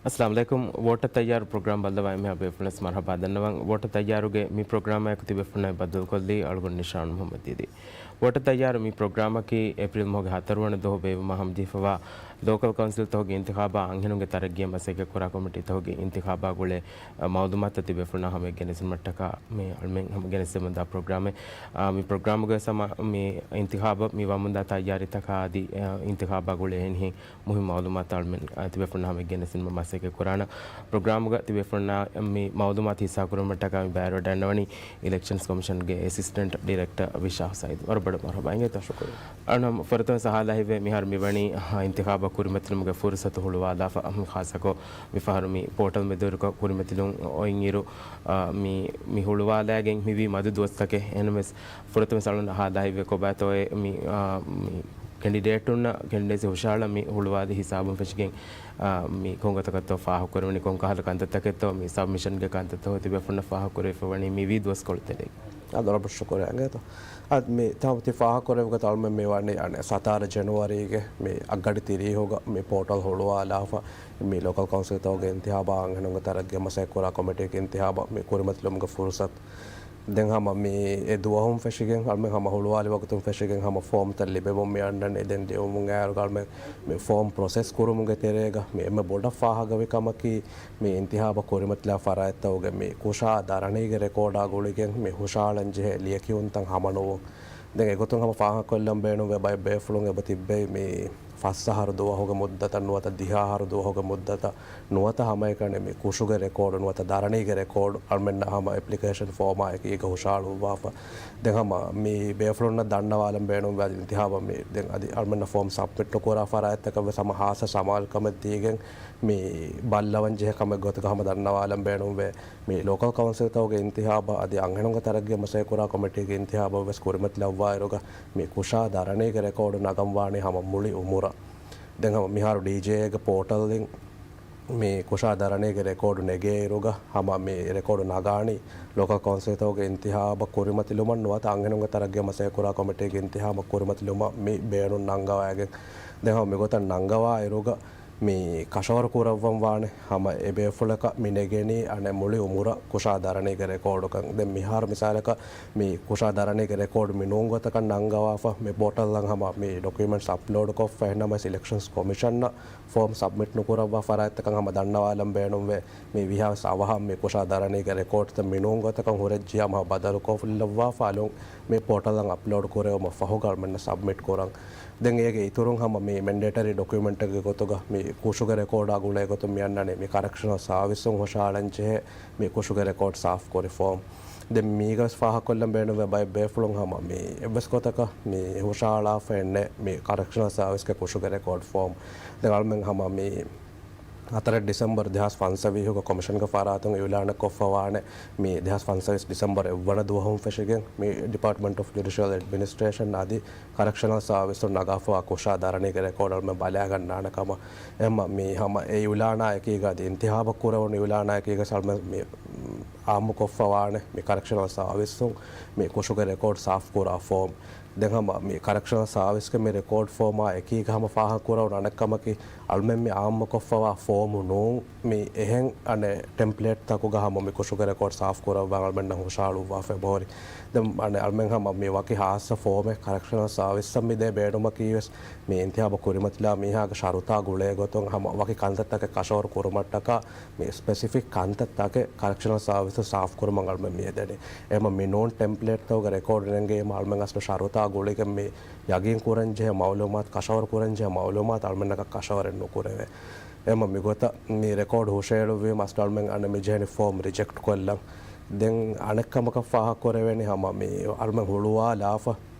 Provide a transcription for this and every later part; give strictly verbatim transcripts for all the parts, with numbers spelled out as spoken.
އައްސަލާމު ޢަލައިކުމް. ވޯޓަށް ތައްޔާރު ޕްރޮގްރާމް ބައްލަވާ އެންމެހާ ބޭފުޅުންނަށް މަރުޙަބާ ދަންނަވަން. ވޯޓަށް ތައްޔާރުގެ މި ޕްރޮގްރާމާއެކު ތިބޭފުޅުންނާއި ބައްދަލުކޮށްލީ އަޅުގަނޑު ނިޝާން މުޙައްމަދު ދީދީ. ވޯޓަށް ތައްޔާރު މި ޕްރޮގްރާމަކީ އޭޕްރީލް މަހުގެ ހަތަރު ވަނަ ދުވަހު ބޭއްވުމަށް ހަމަޖެހިފަވާ ލޯކަލް ކައުންސިލްތަކުގެ އިންތިޚާބާ އަންހެނުންގެ ތަރައްގީއަށް މަސައްކަތްކުރާ ކޮމިޓީތަކުގެ އިންތިޚާބާ ގުޅޭ، އަ، މައުލޫމާތުތައް ތިބޭފުޅުންނާ ހަމައަށް ގެނެސްދިނުމަށްޓަކާ މި އަޅުމެން ހަމަ ގެނެސްދެމުންދާ ޕްރޮގްރާމެއް. އާ، މި ޕްރޮގްރާމުގެ ސަމާ، މި އިންތިޚާބަށް މި ވަމުންދާ ތައްޔާރީތަކާ އަދި، އަ، އިންތިޚާބާ ގުޅޭ އެހެނިހެން މުހިންމު މައުލޫމާތު އަޅުމެން، އަ، ތިބޭފުޅުންނާ ހަމައަށް ގެނެސްދިނުމަށް މަސައްކަތް ކުރާނަން. ޕްރޮގްރާމުގަ ތިބޭފުޅުންނާ މި މައުލޫމާތު ހިއްސާކުރުމަށްޓަކާ މި ބައިވެރިވަޑައިގަންނަވަނީ އިލެކްޝަންސް ކޮމިޝަންގެ އެސިސްޓެންޓް ޑިރެކްޓަރ ވިޝާ ސައީދު. ވަރަށް ބޮޑަށް މަރުޙަބާ އިނގޭތޯ. ޝުކުރިއްޔާ. އަން ހަމަ ފުރަތަމަ ސަހާލަ ހިތްވެ މިހާރު މިވަނީ، އަ، އިންތިޚާބަށް ކުރިމަތިލުމުގެ ފުރުސަތު ހުޅުވާލާފަ، މި ޚާއްޞަކޮށް މިފަހަރު މި ޕޯޓަލް މެދުވެރިކޮށް ކުރިމަތިލުން އޮތްއިރު، އަ، މި، މި ހުޅުވާލައިގެން މިވީ މަދު ދުވަސްތަކެއް. އެހެންވެސް ފުރަތަމަ ސައުން ހާދާހިތްވެ ކޮބާތޯއޭ މި، އާ، މި ކެނޑިޑޭޓުންނަށް ކެނޑިޑޭޓްސް ހުށަހަޅަން މި ހުޅުވާލި ހިސާބުން ފެށިގެން، އާ، މި ކޮންގޮތަކަށްތޯ ފާހަގަކުރެވެނީ، ކޮންކަހަލަ ކަންތައްތަކެއްތޯ މި ސަބްމިޝަންގެ ކަންތައްތަކުގަ ތިބޭފުޅުންނަށް ފާހަގަކުރެވިފަވަނީ މިވީ ދުވަސްކޮޅު ތެރޭގަ. އާ، ވަރަށް ޝުކުރިއްޔާ އިނގޭތޯ. އާ، މި ތައް ތި ފާހަގަކުރެއްވި ގޮތަށް އަޅުމެން މި ވަނީ އަނެއް ސަތާރަ ޖެނުއަރީގެ މި އަށްގަޑި ތިރީހުގަ މި ޕޯޓަލް ހުޅުވާލާފަ، މި ލޯކަލް ކައުންސިލްތަކުގެ އިންތިޚާބާ އަންހެނުންގެ ތަރައްގީއަށް މަސައްކަތްކުރާ ކޮމިޓީގެ އިންތިޚާބަށް މި ކުރިމަތިލުމުގެ ފުރުސަތު ދެން ހަމަ މި އެ ދުވަހުން ފެށިގެން އަޅުމެން ހަމަ ހުޅުވާލި ވަގުތުން ފެށިގެން ހަމަ ފޯމްތައް ލިބެމުން މި އަންނަނީ. ދެން ލިޔުމުން އައިރުގަ އަޅުމެން މި ފޯމް ޕްރޮސެސް ކުރުމުގެ ތެރޭގަ މި އެންމެ ބޮޑަށް ފާހަގަވި ކަމަކީ، މި އިންތިޚާބަށް ކުރިމަތިލާ ފަރާތްތަކުގެ މި ކުށާ ދަރަނީގެ ރެކޯޑާ ގުޅިގެން މި ހުށަހަޅަން ޖެހޭ ލިޔެކިޔުންތައް ހަމަނުވުން. ދެން އެގޮތުން ހަމަ ފާހަގަކޮށްލަން ބޭނުންވޭ ބައެއް ބޭފުޅުން އެބަ ތިއްބެވި މި ފަސް އަހަރު ދުވަހުގެ މުއްދަތަށް ނުވަތަ ދިހަ އަހަރު ދުވަހުގެ މުއްދަތަށް ނުވަތަ ހަމައެކަނި މި ކުށުގެ ރެކޯޑު ނުވަތަ ދަރަނީގެ ރެކޯޑު އަޅުމެންނަށް ހަމަ އެޕްލިކޭޝަން ފޯމާ އެކީގަ ހުށަހަޅުއްވާފަ. ދެން ހަމަ މި ބޭފުޅުންނަށް ދަންނަވާލަން ބޭނުންވޭ އަދި އިންތިޚާބަށް މި ދެން އަދި އަޅުމެންނަށް ފޯމް ސަބްމިޓް ނުކުރާ ފަރާތްތަކަށް ވެސް ހަމަ ހާއްސަ ސަމާލުކަމެއް ދީގެން މި ބައްލަވަން ޖެހޭ ކަމެއް ގޮތުގަ ހަމަ ދަންނަވާލަން ބޭނުންވޭ. މި ލޯކަލް ކައުންސިލްތަކުގެ އިންތިޚާބަށް އަދި އަންހެނުންގެ ތަރައްގީއަށް މަސައްކަތްކުރާ ކޮމިޓީގެ އިންތިޚާބަށް ވެސް ކުރިމަތިލައްވާއިރުގަ މި ކުށާ ދަރަނީގެ ރެކޯޑު ނަގަން ވާނީ ހަމަ މުޅި އުމުރަށް. ދެން ހަމަ މިހާރު ޑީޖޭގެ ޕޯޓަލްއިން މި ކުށާ ދަރަނީގެ ރެކޯޑު ނެގޭއިރުގަ ހަމަ މި ރެކޯޑު ނަގާނީ ލޯކަލް ކައުންސިލްތަކުގެ އިންތިޚާބަށް ކުރިމަތިލުމަށް ނުވަތަ އަންހެނުންގެ ތަރައްގީއަށް މަސައްކަތްކުރާ ކޮމިޓީގެ އިންތިޚާބަށް ކުރިމަތިލުމަށް މި ބޭނުން ނަންގަވައިގެން. ދެން ހަމަ މިގޮތަށް ނަންގަވާއިރުގަ މި ކަށަވަރު ކުރައްވަން ވާނެ ހަމަ އެބޭފުޅަކަށް މި ނެގެނީ އަނެއް މުޅި އުމުރަށް ކުށާ ދަރަނީގެ ރެކޯޑުކަން. ދެން މިހާރު މިސާލަކަށް މި ކުށާ ދަރަނީގެ ރެކޯޑު މި ނޫން ގޮތަކަށް ނަންގަވާފަ މި ޕޯޓަލްއަށް ހަމަ މި ޑޮކިއުމެންޓްސް އަޕްލޯޑް ކޮށްފަ އެހެންނަމަވެސް އިލެކްޝަންސް ކޮމިޝަނަށް ފޯމް ސަބްމިޓް ނުކުރައްވާ ފަރާތްތަކަށް ހަމަ ދަންނަވާލަން ބޭނުންވޭ. މި ވީހާވެސް އަވަހަށް މި ކުށާ ދަރަނީގެ ރެކޯޑްތައް މި ނޫން ގޮތަކަށް ހުރެއްޖިޔާ ހަމަ ބަދަލުކޮށްލައްވާފަ އަލުން މި ޕޯޓަލްއަށް އަޕްލޯޑް ކުރެވުމަށް ފަހުގަ އަޅުމެންނަށް ސަބްމިޓް ކުރަން. ދެން އޭގެ އިތުރުން ހަމަ މި މެންޑޭޓަރީ ޑޮކިއުމެންޓެއްގެ ގޮތުގަ މި ކުށުގެ ރެކޯޑާ ގުޅޭ ގޮތުން މި އަންނަނީ މި ކަރެކްޝަނަލް ސާވިސުން ހުށަހަޅަން ޖެހޭ މި ކުށުގެ ރެކޯޑް ސާފް ކުރި ފޯމް. ދެން މީގަވެސް ފާހަގަކޮށްލަން ބޭނުންވޭ ބައެއް ބޭފުޅުން ހަމަ މި އެއްވެސް ގޮތަކަށް މި ހުށަހަޅާފައެއް ނެތް މި ކަރެކްޝަނަލް ސާވިސްގެ ކުށުގެ ރެކޯޑް ފޯމް. ދެން އަޅުމެން ހަމަ މި ހަތަރެއް ޑިސެމްބަރު ދެހާސް ފަންސަވީހުގަ ކޮމިޝަންގެ ފަރާތުން އިއުލާނެއް ކޮށްފަވާނެ މި ދެހާސް ފަންސަވީސް ޑިސެމްބަރު އެއްވަނަ ދުވަހުން ފެށިގެން މި ޑިޕާޓްމަންޓް އޮފް ޖުޑިޝަލް އެޑްމިނިސްޓްރޭޝަން އަދި ކަރެކްޝަނަލް ސާވިސުން ނަގާފަވާ ކުށާ ދަރަނީގެ ރެކޯޑު އަޅުމެން ބަލާގަންނާނެ ކަމަށް. އެހެންމަ މި ހަމަ އެ އިއުލާނާ އެކީގަ އަދި އިންތިޚާބަށް ކުރެވުނު އިއުލާނާ އެކީގަ އަޅުމެން މި އާއްމުކޮށްފަވާނެ މި ކަރެކްޝަނަލް ސާވިސުން މި ކުށުގެ ރެކޯޑް ސާފް ކުރާ ފޯމް. ދެން ހަމަ މި ކަރެކްޝަނަލް ސާވިސްގެ މި ރެކޯޑް ފޯމާ އެކީގަ ހަމަ ފާހަގަކުރެވުނު އަނެއް ކަމަކީ، އަޅުމެން މި އާއްމުކޮށްފަވާ ފޯމު ނޫން މި އެހެން އަނެއް ޓެމްޕްލޭޓްތަކުގަ ހަމަ މި ކުށުގެ ރެކޯޑް ސާފް ކުރައްވާ އަޅުމެންނަށް ހުށަހަޅުއްވާފަ އެބަހުރި. ދެން އަނެއް އަޅުމެން ހަމަ މި ވަކި ހާއްސަ ފޯމެއް ކަރެކްޝަނަލް ސާވިސްއަށް މި ދޭ ބޭނުމަކީވެސް މި އިންތިޚާބަށް ކުރިމަތިލާ މީހާގެ ޝަރުތާ ގުޅޭ ގޮތުން ހަމަ ވަކި ކަންތައްތަކެއް ކަށަވަރު ކުރުމަށްޓަކާ މި ސްޕެސިފިކް ކަންތައްތަކެއް ކަރެކްޝަނަލް ސާވިސުން ސާފް ކުރުމަށް އަޅުމެން މި އެދެނީ. އެހެންމަ މި ނޫން ޓެމްޕްލޭޓްތަކުގެ ރެކޯޑް ނެންގެވީމަ އަޅުމެން އަސްލު ޝަރުތާ ގުޅިގެން މި ޔަގީން ކުރަން ޖެހޭ މައުލޫމާތު، ކަށަވަރު ކުރަން ޖެހޭ މައުލޫމާތު އަޅުމެންނަކަށް ކަށަވަރެއް ނުކުރެވޭ. އެހެންމަ މިގޮތަށް މި ރެކޯޑް ހުށައެޅުއްވީމަ އަސްލު އަޅުމެން އަނެއް މި ޖެހެނީ ފޯމް ރިޖެކްޓް ކޮށްލަން. ދެން އަނެއް ކަމަކަށް ފާހަގަ ކުރެވޭނީ ހަމަ މި އަޅުމެން ހުޅުވާލާފަ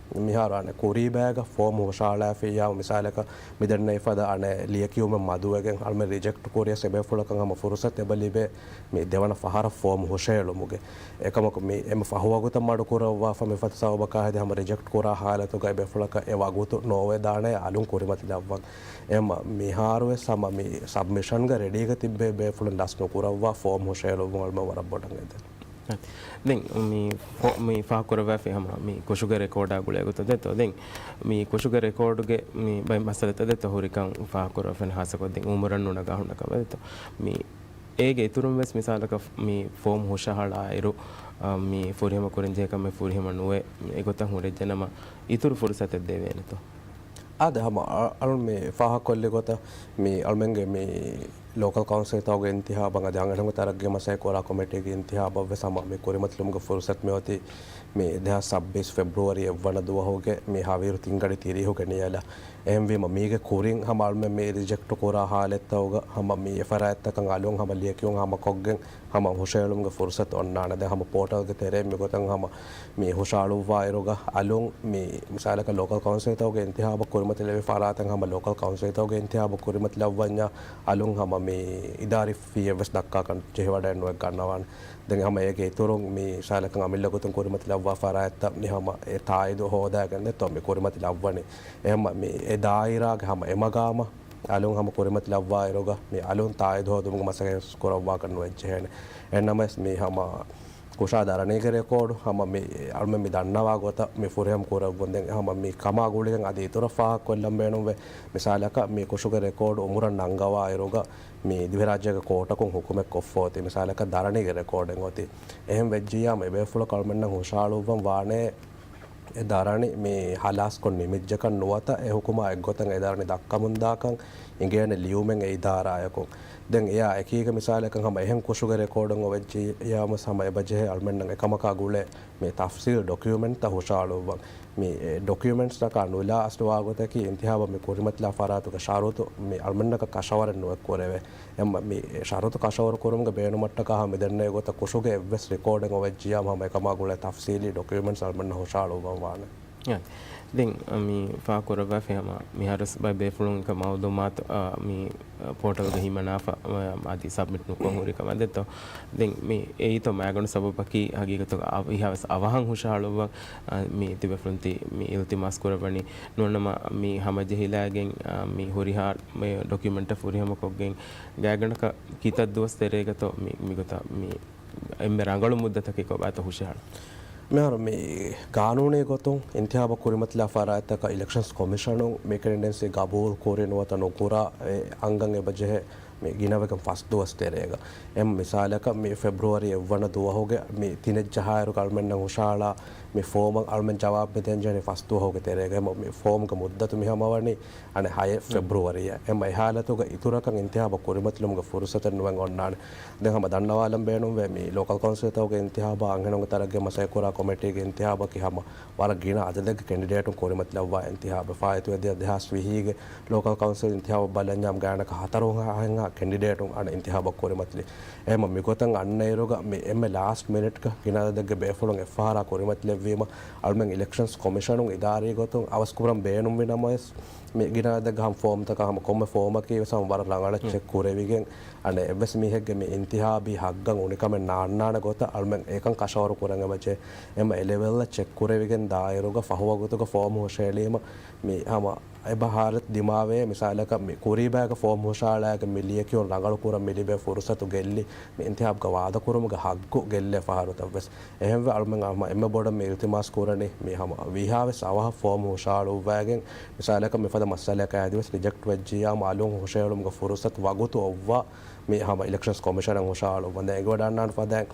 މިހާރު އަނެއް ކުރީބަޔަކަށް ފޯމް ހުށަހަޅާފިއްޔާ މިސާލަކަށް މި ދެންނެވިފަދަ އަނެއް ލިޔެކިޔުމެއް މަދުވެގެން އަޅުމެން ރިޖެކްޓް ކުރިޔަސް އެބޭފުޅަކަށް ހަމަ ފުރުސަތު އެބަ ލިބޭ މި ދެވަނަ ފަހަރަށް ފޯމް ހުށައެޅުމުގެ. އެކަމަކު މި އެންމެ ފަހު ވަގުތަށް މަޑުކުރައްވާފަ މިފަދަ ސަބަބަކާ ހެދި ހަމަ ރިޖެކްޓް ކުރާ ހާލަތުގައި އެބޭފުޅަކަށް އެ ވަގުތު ނޯވެދާނެ އަލުން ކުރިމަތިލައްވަން. އެހެންމަ މިހާރުވެސް ހަމަ މި ސަބްމިޝަންގަ ރެޑީގަ ތިއްބެވި ބޭފުޅުން ލަސް ނުކުރައްވާ ފޯމް ހުށައެޅުއްވުން އަޅުމެން ވަރަށް ބޮޑަށް އެދެން. ދެން މި ފޮ-، މި ފާހަގަކުރައްވާފައި ހަމަ މި ކުށުގެ ރެކޯޑާ ގުޅޭ ގޮތަށް ދެއްތޯ. ދެން މި ކުށުގެ ރެކޯޑުގެ މި ބައެއް މައްސަލަތައް ދެއްތޯ ހުރިކަން ފާހަގަކުރައްވަފެން ހާއްސަކޮށް ދެން އުމުރަށް ނުނަގާ ހުންނަ ކަމެއް ދެއްތޯ. މި އޭގެ އިތުރުން ވެސް މިސާލަކަށް މި ފޯމް ހުށަހަޅާއިރު، އަ، މި ފުރިހަމަ ކުރަންޖެހޭ ކަމެއް ފުރިހަމަ ނުވެ، އެގޮތަށް ހުރެއްޖެނަމަ އިތުރު ފުރުސަތެއް ދެވޭނެތޯ؟ އާދެ، ހަމަ އަ-، އަޅުން މި ފާހަގަކޮށްލި ގޮތަށް މި އަޅުމެންގެ މި ލޯކަލް ކައުންސިލްތަކުގެ އިންތިހާބަށް އަދި އަންހެނުންގެ ތަރައްގީ މަސައްކަތް ކުރާ ކޮމިޓީގެ އިންތިހާބަށް ވެސް ހަމަ މި ކުރިމަތިލުމުގެ ފުރުސަތު މިއޮތީ މި ދެހާސް ސައްބީސް ފެބްރުވަރީ އެއްވަނަ ދުވަހުގެ މި ހަވީރު ތިންގަޑި ތިރީހުގެ ނިޔަލަށް. އެހެންވީމަ މީގެ ކުރިން ހަމަ އަޅުމެން މި ރިޖެކްޓް ކުރާ ހާލަތްތަކުގަ ހަމަ މި އެ ފަރާތްތަކަށް އަލުން ހަމަ ލިޔެކިޔުން ހަމަކޮށްގެން ހަމަ ހުށަހެޅުމުގެ ފުރުސަތު އޮންނާނެ. ދެން ހަމަ ޕޯޓަލްގެ ތެރެއިން މިގޮތަށް ހަމަ މި ހުށަހަޅުއްވާއިރުގަ އަލުން މި މިސާލަކަށް ލޯކަލް ކައުންސިލްތަކުގެ އިންތިހާބަށް ކުރިމަތިލެވި ފަރާތަށް ހަމަ ލޯކަލް ކައުންސިލްތަކުގެ އިންތިހާބު ކުރިމަތިލައްވަންޏާ އަލުން ހަމަ މި އިދާރީ ފީއެއް ވެސް ދައްކާކަށް ޖެހިވަޑައެއް ނުވެ ގަންނަވާނެ. ދެން ހަމަ އޭގެ އިތުރުން މި މިސާލަކަށް އަމިއްލަ ގޮތުން ކުރިމަތިލައްވާ ފަރާތްތައް މި ހަމަ އެ ތާއީދު ހޯދާގެން ދެއްތޯ މި ކުރިމަތިލައްވަނީ. އެހަމަ މި އެ ދާއިރާގެ ހަމަ އެ މަގާމަށް އަލުން ހަމަ ކުރިމަތިލައްވާއިރުގަ މި އަލުން ތާއީދު ހޯދުމުގެ މަސައްކަތް ކުރައްވާކަށް ނުވެއްޖެހޭނެ. އެހެންނަމަވެސް މި ހަމަ ކުށާ ދަރަނީގެ ރެކޯޑު ހަމަ މި އަޅުމެން މި ދަންނަވާ ގޮތަށް މި ފުރިހަމަ ކުރެއްވުން. ދެން ހަމަ މި ކަމާ ގުޅިގެން އަދި އިތުރަށް ފާހަގަކޮށްލަން ބޭނުންވޭ. މިސާލަކަށް މި ކުށުގެ ރެކޯޑު އުމުރަށް ނަންގަވާއިރުގަ މި ދިވެހިރާއްޖޭގެ ކޯޓަކުން ހުކުމެއް ކޮށްފަ އޮތީ. މިސާލަކަށް ދަރަނީގެ ރެކޯޑެއް އޮތީ. އެހެން ވެއްޖިއްޔާ މި ބޭފުޅަކަށް އަޅުމެންނަށް ހުށަހަޅުއްވަން ވާނެ އެ ދަރަނި މި ހަލާސްކޮށް ނިމިއްޖެކަން ނުވަތަ އެ ހުކުމާ އެއްގޮތަށް އެ ދަރަނި ދައްކަމުންދާކަން އިނގޭނެ ލިޔުމެއް އެ އިދާރާއަކުން. ދެން އެއާ އެކީގަ މިސާލަކަށް ހަމަ އެހެން ކުށުގެ ރެކޯޑުން އޮވެއްޖިއްޔާ ހަމަ އެބަޖެހޭ އަޅުމެންނަށް އެކަމަކާ ގުޅޭ މި ތަފްސީލް ޑޮކިއުމެންޓްތައް ހުށަހަޅުއްވަން. މި އެ ޑޮކިއުމެންޓްސްތަކާ ނުލާ އަސްލު ވާގޮތަކީ އިންތިހާބަށް މި ކުރިމަތިލާ ފަރާތުގެ ޝަރުތު މި އަޅުމެންނަކަށް ކަށަވަރެއް ނުވެ ކުރެވޭ. އެމަ މި ޝަރުތު ކަށަވަރު ކުރުމުގެ ބޭނުމަށްޓަކާ ހަމަ މިދެންނެވި ގޮތަށް ކުށުގެ އެއްވެސް ރެކޯޑެއް އޮވެއްޖިއްޔާ ހަމަ އެކަމާ ގުޅޭ ތަފްސީލީ ޑޮކިއުމެންޓްސް އަޅުމެންނަށް ހުށަހަޅުއްވަން ވާނެ. އާ، ދެން، އަ، މި ފާހަގަކުރައްވާފައި ހަމަ މިހާރުވެސް ބައެއް ބޭފުޅުން އެކަ މައުލޫމާތު، އަ، މި، އަ، ޕޯޓަލްގަ ހިމަނާފަ، އަ، އަދި ސަބްމިޓް ނުކޮށް ހުރި ކަމަށް ދެއްތޯ. ދެން މި އެއީތޯ މައިގަނޑު ސަބަބަކީ ހަގީގަތުގަ އަ، ވީހާވެސް އަވަހަށް ހުށަހަޅުއްވަން، އަ، މި ތިބޭފުޅުން ތި މި އިލްތިމާސް ކުރައްވަނީ. ނޫނަމަ މި ހަމަޖެހިލާގެން، އަ، މި ހުރިހާ މި ޑޮކިއުމެންޓެއް ފުރިހަމަކޮށްގެން ގާތްގަނޑަކަށް ކިތައް ދުވަސް ތެރޭގަތޯ މި، މިގޮތަށް މި އެންމެ ރަނގަޅު މުއްދަތަކީ ކޮބާތޯ ހުށަހަޅަން؟ މިހާރު މި ގާނޫނީ ގޮތުން އިންތިހާބަށް ކުރިމަތިލާ ފަރާތްތަކަށް އިލެކްޝަންސް ކޮމިޝަނުން މި ކެނޑިޑޭޓްސް ގަބޫލު ކުރި ނުވަތަ ނުކުރާ އެ އަންގަން އެބަޖެހޭ މި ގިނަވެގެން ފަސް ދުވަސް ތެރޭގަ. އެހެން މިސާލަކަށް މި ފެބްރުވަރީ އެއްވަނަ ދުވަހުގެ މި ތިނެއް ޖަހާއިރު އަޅުމެންނަށް ހުށަހަޅާ މި ފޯމަށް އަޅުމެން ޖަވާބު މި ދޭން ޖެހެނީ ފަސް ދުވަހުގެ ތެރޭގަ. އެމަ މި ފޯމްގެ މުއްދަތު މި ހަމަވަނީ އަނެއް ހައެއް ފެބްރުވަރީއަށް. އެމަ އެހާލަތުގަ އިތުރަކަށް އިންތިހާބަށް ކުރިމަތިލުމުގެ ފުރުސަތެއް ނުވެން އޮންނާނެ. ދެން ހަމަ ދަންނަވާލަން ބޭނުންވޭ، މި ލޯކަލް ކައުންސިލްތަކުގެ އިންތިހާބާ އަންހެނުންގެ ތަރައްގީ މަސައްކަތްކުރާ ކޮމިޓީގެ އިންތިހާބަކީ ހަމަ ވަރަށް ގިނަ އަދަދެއްގެ ކެނޑިޑޭޓުން ކުރިމަތިލައްވާ އިންތިހާބެއް. ފާއިތުވެދިޔަ ދެހާސް ވިހީގެ ލޯކަލް ކައުންސިލް އިންތިހާބަށް ބަލަންޏާ ގާތްގަނޑަކަށް ހަތަރު ހާހެއްހާ ކެނޑިޑޭޓުން އަނެއް އިންތިހާބަށް ކުރިމަތިލި. އެހެމަ މިގޮތަށް އަންނައިރުގަ މި އެންމެ ލާސްޓް މިނިޓްގަ ގިނަ އަދަދެއްގެ ބޭފުޅުން އެއްފަހަރާ ކުރިމަތިލެއްވީމަ، އަޅުމެން އިލެކްޝަންސް ކޮމިޝަނުން އިދާރީ ގޮތުން އަވަސްކުރަން ބޭނުންވި ނަމަވެސް، މި ގިނަ އަދަދެއްގެ ހަމަ ފޯމްތަކާ ހަމަ ކޮންމެ ފޯމަކީ ވެސް ހަމަ ވަރަށް ރަނގަޅަށް ޗެކް ކުރެވިގެން، އަނެއް އެއްވެސް މީހެއްގެ މި އިންތިހާބީ ހައްގަށް އުނިކަމެއް ނާންނާނެ ގޮތަށް އަޅުމެން އެކަން ކަށަވަރު ކުރަން އެބަޖެ. އެމަ އެ ލެވެލްއަށް ޗެކް ކުރެވިގެން ދާއިރުގަ ފަހު ވަގުތުގަ ފޯމް ހުށަހެޅީމަ، މި ހަމަ އެބަ ހާލަތު ދިމާވޭ. މިސާލަކަށް މި ކުރީބާގެ ފޯމް ހުށަހަޅާގެން މި ލިޔެކިޔުން ރަނގަޅު ކުރަން މި ލިބޭ ފުރުސަތު ގެއްލި، މި އިންތިހާބްގަ ވާދަކުރުމުގެ ހައްގު ގެއްލޭ ފަހަރުތައްވެސް. އެހެންވެ އަޅުމެން ހަމަ އެންމެ ބޮޑަށް މި އިލްތިމާސް ކުރަނީ މި ހަމަ ވީހާވެސް އަވަހަށް ފޯމް ހުށަހަޅުއްވައިގެން، މިސާލަކަށް މިފަދަ މައްސަލައަކަށް އަދިވެސް ރިޖެކްޓް ވެއްޖިއްޔާ އަލުން ހުށަހެޅުމުގެ ފުރުސަތު ވަގުތު އޮއްވާ މި ހަމަ އިލެކްޝަންސް ކޮމިޝަނަށް ހުށަހަޅުއްވަން. ދެން އެނގިވަޑައިގަންނަވާނެ ފަދައިން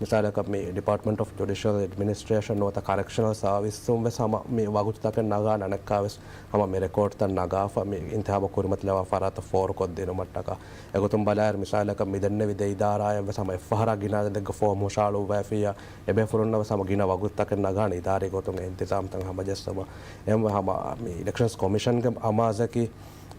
މިސާލަކަށް މި ޑިޕާޓްމަންޓް އޮފް ޖުޑިޝަލް އެޑްމިނިސްޓްރޭޝަން ނުވަތަ ކަރެކްޝަނަލް ސާވިސްއުން ވެސް ހަމަ މި ވަގުތުތަކެއް ނަގާނެ އަނެއްކާވެސް ހަމަ މި ރެކޯޑްތައް ނަގާފަ، މި އިންތިހާބަށް ކުރިމަތިލައްވާ ފަރާތަށް ފޯރުކޮށް ދިނުމަށްޓަކާ. އެގޮތުން ބަލާއިރު، މިސާލަކަށް މި ދެންނެވި ދެ އިދާރާއަށް ވެސް ހަމަ އެއްފަހަރާ ގިނަ އަދަދެއްގެ ފޯމް ހުށަހަޅުއްވައިފިއްޔާ، އެބޭފުޅުންނަށް ވެސް ހަމަ ގިނަ ވަގުތުތަކެއް ނަގާނެ އިދާރީ ގޮތުން އެ އިންތިޒާމްތައް ހަމަޖައްސަވާ. އެހެންވެ ހަމަ މި އިލެކްޝަންސް ކޮމިޝަންގެ އަމާޒަކީ،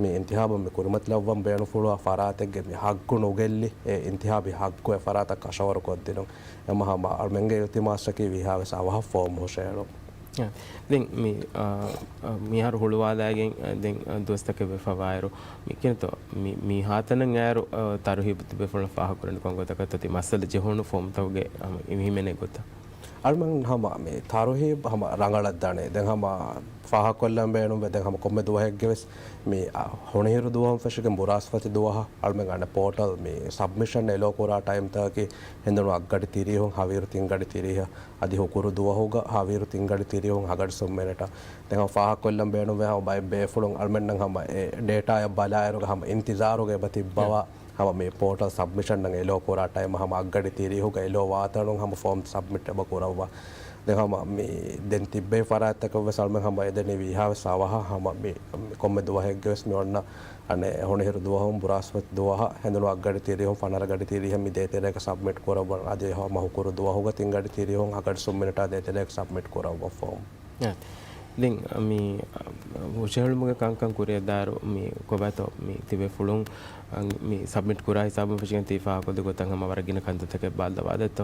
މި އިންތިހާބަށް މި ކުރިމަތިލައްވަން ބޭނުންފުޅުވާ ފަރާތެއްގެ މި ހައްގު ނުގެއްލި، އެ އިންތިހާބީ ހައްގު އެ ފަރާތަށް ކަށަވަރު ކޮށްދިނުން. އެމަ ހަމަ އަޅުމެންގެ އިލްތިމާސަކީ ވީހާވެސް އަވަހަށް ފޯމް ހުށަހެޅުން. އާ، ދެން މި، އާ، އާ، މިހާރު ހުޅުވާލައިގެން، އާ، ދެން، އާ، ދުވަސްތަކެއް ވެފަ ވާއިރު، މި ކިނަތޯ، މި، މިހާތަނަށް އައިރު، އާ، ތަރުހީބު ތިބޭފުޅުން ފާހަގަކުރަނީ ކޮން ގޮތަކަށްތޯ ތި މައްސަލަ ޖެހުނު ފޯމްތަކުގެ، އާ، ހިމެނޭ ގޮތަށް؟ އަޅުމެން ހަމަ މި ތަރުހީބު ހަމަ ރަނގަޅަށް ދަނީ. ދެން ހަމަ ފާހަގަކޮށްލަން ބޭނުންވޭ. ދެން ހަމަ ކޮންމެ ދުވަހެއްގެ ވެސް މި އަ، ހޮނިހިރު ދުވަހުން ފެށިގެން ބުރާސްފަތި ދުވަހަށް އަޅުމެން އަނެއް ޕޯޓަލް މި ސަބްމިޝަން އެލޯ ކުރާ ޓައިމްތަކަކީ ހެނދުނު އަށްގަޑި ތިރީހުން ހަވީރު ތިންގަޑި ތިރީހަށް އަދި ހުކުރު ދުވަހުގަ ހަވީރު ތިންގަޑި ތިރީހުން ހަގަޑި ސުން މިނެޓަށް. ދެން ހަމަ ފާހަގަކޮށްލަން ބޭނުންވޭ ހަމަ ބައެއް ބޭފުޅުން އަޅުމެންނަށް ހަމަ އެ ޑޭޓާއަށް ބަލާއިރުގަ ހަމަ އިންތިޒާރުގަ އެބަ ތިއްބަވާ ހަމަ މި ޕޯޓަލް ސަބްމިޝަން އެލޯ ކުރާ ޓައިމަށް ހަމަ އަށްގަޑި ތިރީހުގަ އެލޯ ވާތަނުން ހަމަ ފޯމް ސަބްމިޓް އެބަ ކުރައްވާ. ދެން ހަމަ މި ދެން ތިއްބެވި ފަރާތްތަކަށް ވެސް އަޅުމެން ހަމަ އެދެނީ ވީހާވެސް އަވަހަށް ހަމަ މި، މި ކޮންމެ ދުވަހެއްގެ ވެސް މި އޮންނަ އަނެއް ހޮނިހިރު ދުވަހުން ބުރާސްފަތި ދުވަހަށް ހެނދުނު އަށްގަޑި ތިރީހުން ފަނަރަ ގަޑި ތިރީހަށް މި ދޭތެރޭގަ ސަބްމިޓް ކުރައްވަން. އަދި ހަމަ ހުކުރު ދުވަހުގަ ތިންގަޑި ތިރީހުން ހަގަޑި ސުން މިނެޓާ ދޭތެރޭގަ ސަބްމިޓް ކުރައްވަ ފޯމް. އާ، ދެން މި ހުށަހެޅުމުގެ ކަންކަން ކުރިއަށްދާއިރު މި ކޮބާތޯ މި ތިބޭފުޅުން މި ސަބްމިޓް ކުރާ ހިސާބުން ފެށިގެން ތި ފާހަގަކޮށްދިން ގޮތަށް ހަމަ ވަރަށް ގިނަ ކަންތައްތަކެއް ބައްލަވާދޭތޯ.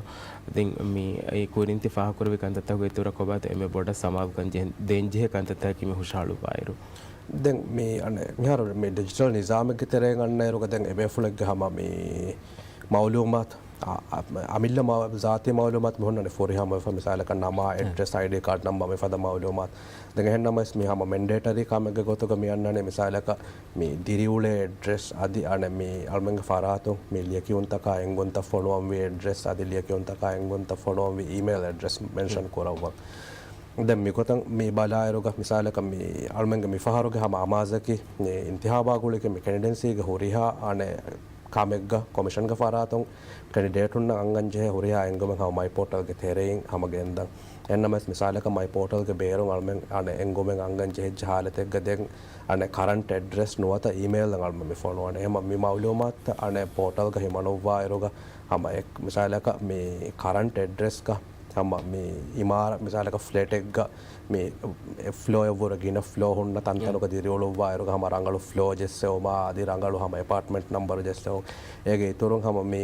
ދެން މި އެ ކުރިން ތި ފާހަގަކުރެއްވި ކަންތައްތަކުގެ އިތުރަށް ކޮބާތޯ އެންމެ ބޮޑަށް ސަމާލުކަން ޖެހެން، ދޭންޖެހޭ ކަންތައްތަކަކީ މި ހުށަހަޅުއްވާއިރު؟ ދެން މި އަނެއް މިހާރު މި ޑިޖިޓަލް ނިޒާމެއްގެ ތެރެއިން އަންނައިރުގަ ދެން އެބޭފުޅެއްގެ ހަމަ މި މައުލޫމާތު، އަ، އަ، އަމިއްލަ މަ-، ޒާތީ މައުލޫމާތު މި ހުންނަނީ ފުރިހަމަވެފަ، މިސާލަކަށް ނަމާ، އެޑްރެސް، އައިޑީ ކާޑް ނަމްބަ މިފަދަ މައުލޫމާތު. ދެން އެހެންނަމަވެސް މި ހަމަ މެންޑޭޓަރީ ކަމެއްގެ ގޮތުގަ މި އަންނަނީ މިސާލަކަށް މި ދިރިއުޅޭ އެޑްރެސް އަދި އަނެއް މި އަޅުމެންގެ ފަރާތުން މި ލިޔެކިޔުންތަކާ އެންގުންތައް ފޮނުވަންވީ އެޑްރެސް އަދި ލިޔެކިޔުންތަކާ އެންގުންތައް ފޮނުވަންވީ އީމެއިލް އެޑްރެސް މެންޝަން ކުރައްވަން. ދެން މިގޮތަށް މި ބަލާއިރުގަ މިސާލަކަށް މި އަޅުމެންގެ މިފަހަރުގެ ހަމަ އަމާޒަކީ މި އިންތިހާބާ ގުޅިގެން މި ކެނޑިޑެންސީގެ ހުރިހާ އަނެއް ކަމެއްގަ ކޮމިޝަންގެ ފަރާތުން ކެނޑިޑޭޓުންނަށް އަންގަން ޖެހޭ ހުރިހާ އެންގުމެއް ހަމަ މައި ޕޯޓަލްގެ ތެރެއިން ހަމަ ގެންދަން. އެހެންނަމަވެސް މިސާލަކަށް މައި ޕޯޓަލްގެ ބޭރުން އަޅުމެން އަނެއް އެންގުމެއް އަންގަން ޖެހިއްޖެ ހާލަތެއްގަ ދެން އަނެއް ކަރަންޓް އެޑްރެސް ނުވަތަ އީމެއިލްއަށް އަޅުމެން މި ފޮނުވަނީ. އެހެން މި މައުލޫމާތު އަނެއް ޕޯޓަލްގަ ހިމަނުއްވާއިރުގަ ހަމަ އެ މިސާލަކަށް މި ކަރަންޓް އެޑްރެސްގަ ހަމަ މި އިމާރާ މިސާލަކަށް ފްލެޓެއްގަ މި އެ ފްލޯއަށްވުރެ ގިނަ ފްލޯ ހުންނަ ތަންތަނުގަ ދިރިއުޅުއްވާއިރުގަ ހަމަ ރަނގަޅު ފްލޯ ޖެއްސެވުމާ އަދި ރަނގަޅު ހަމަ އެޕާޓްމަންޓް ނަންބަރު ޖެއްސެވުން. އޭގެ އިތުރުން ހަމަ މި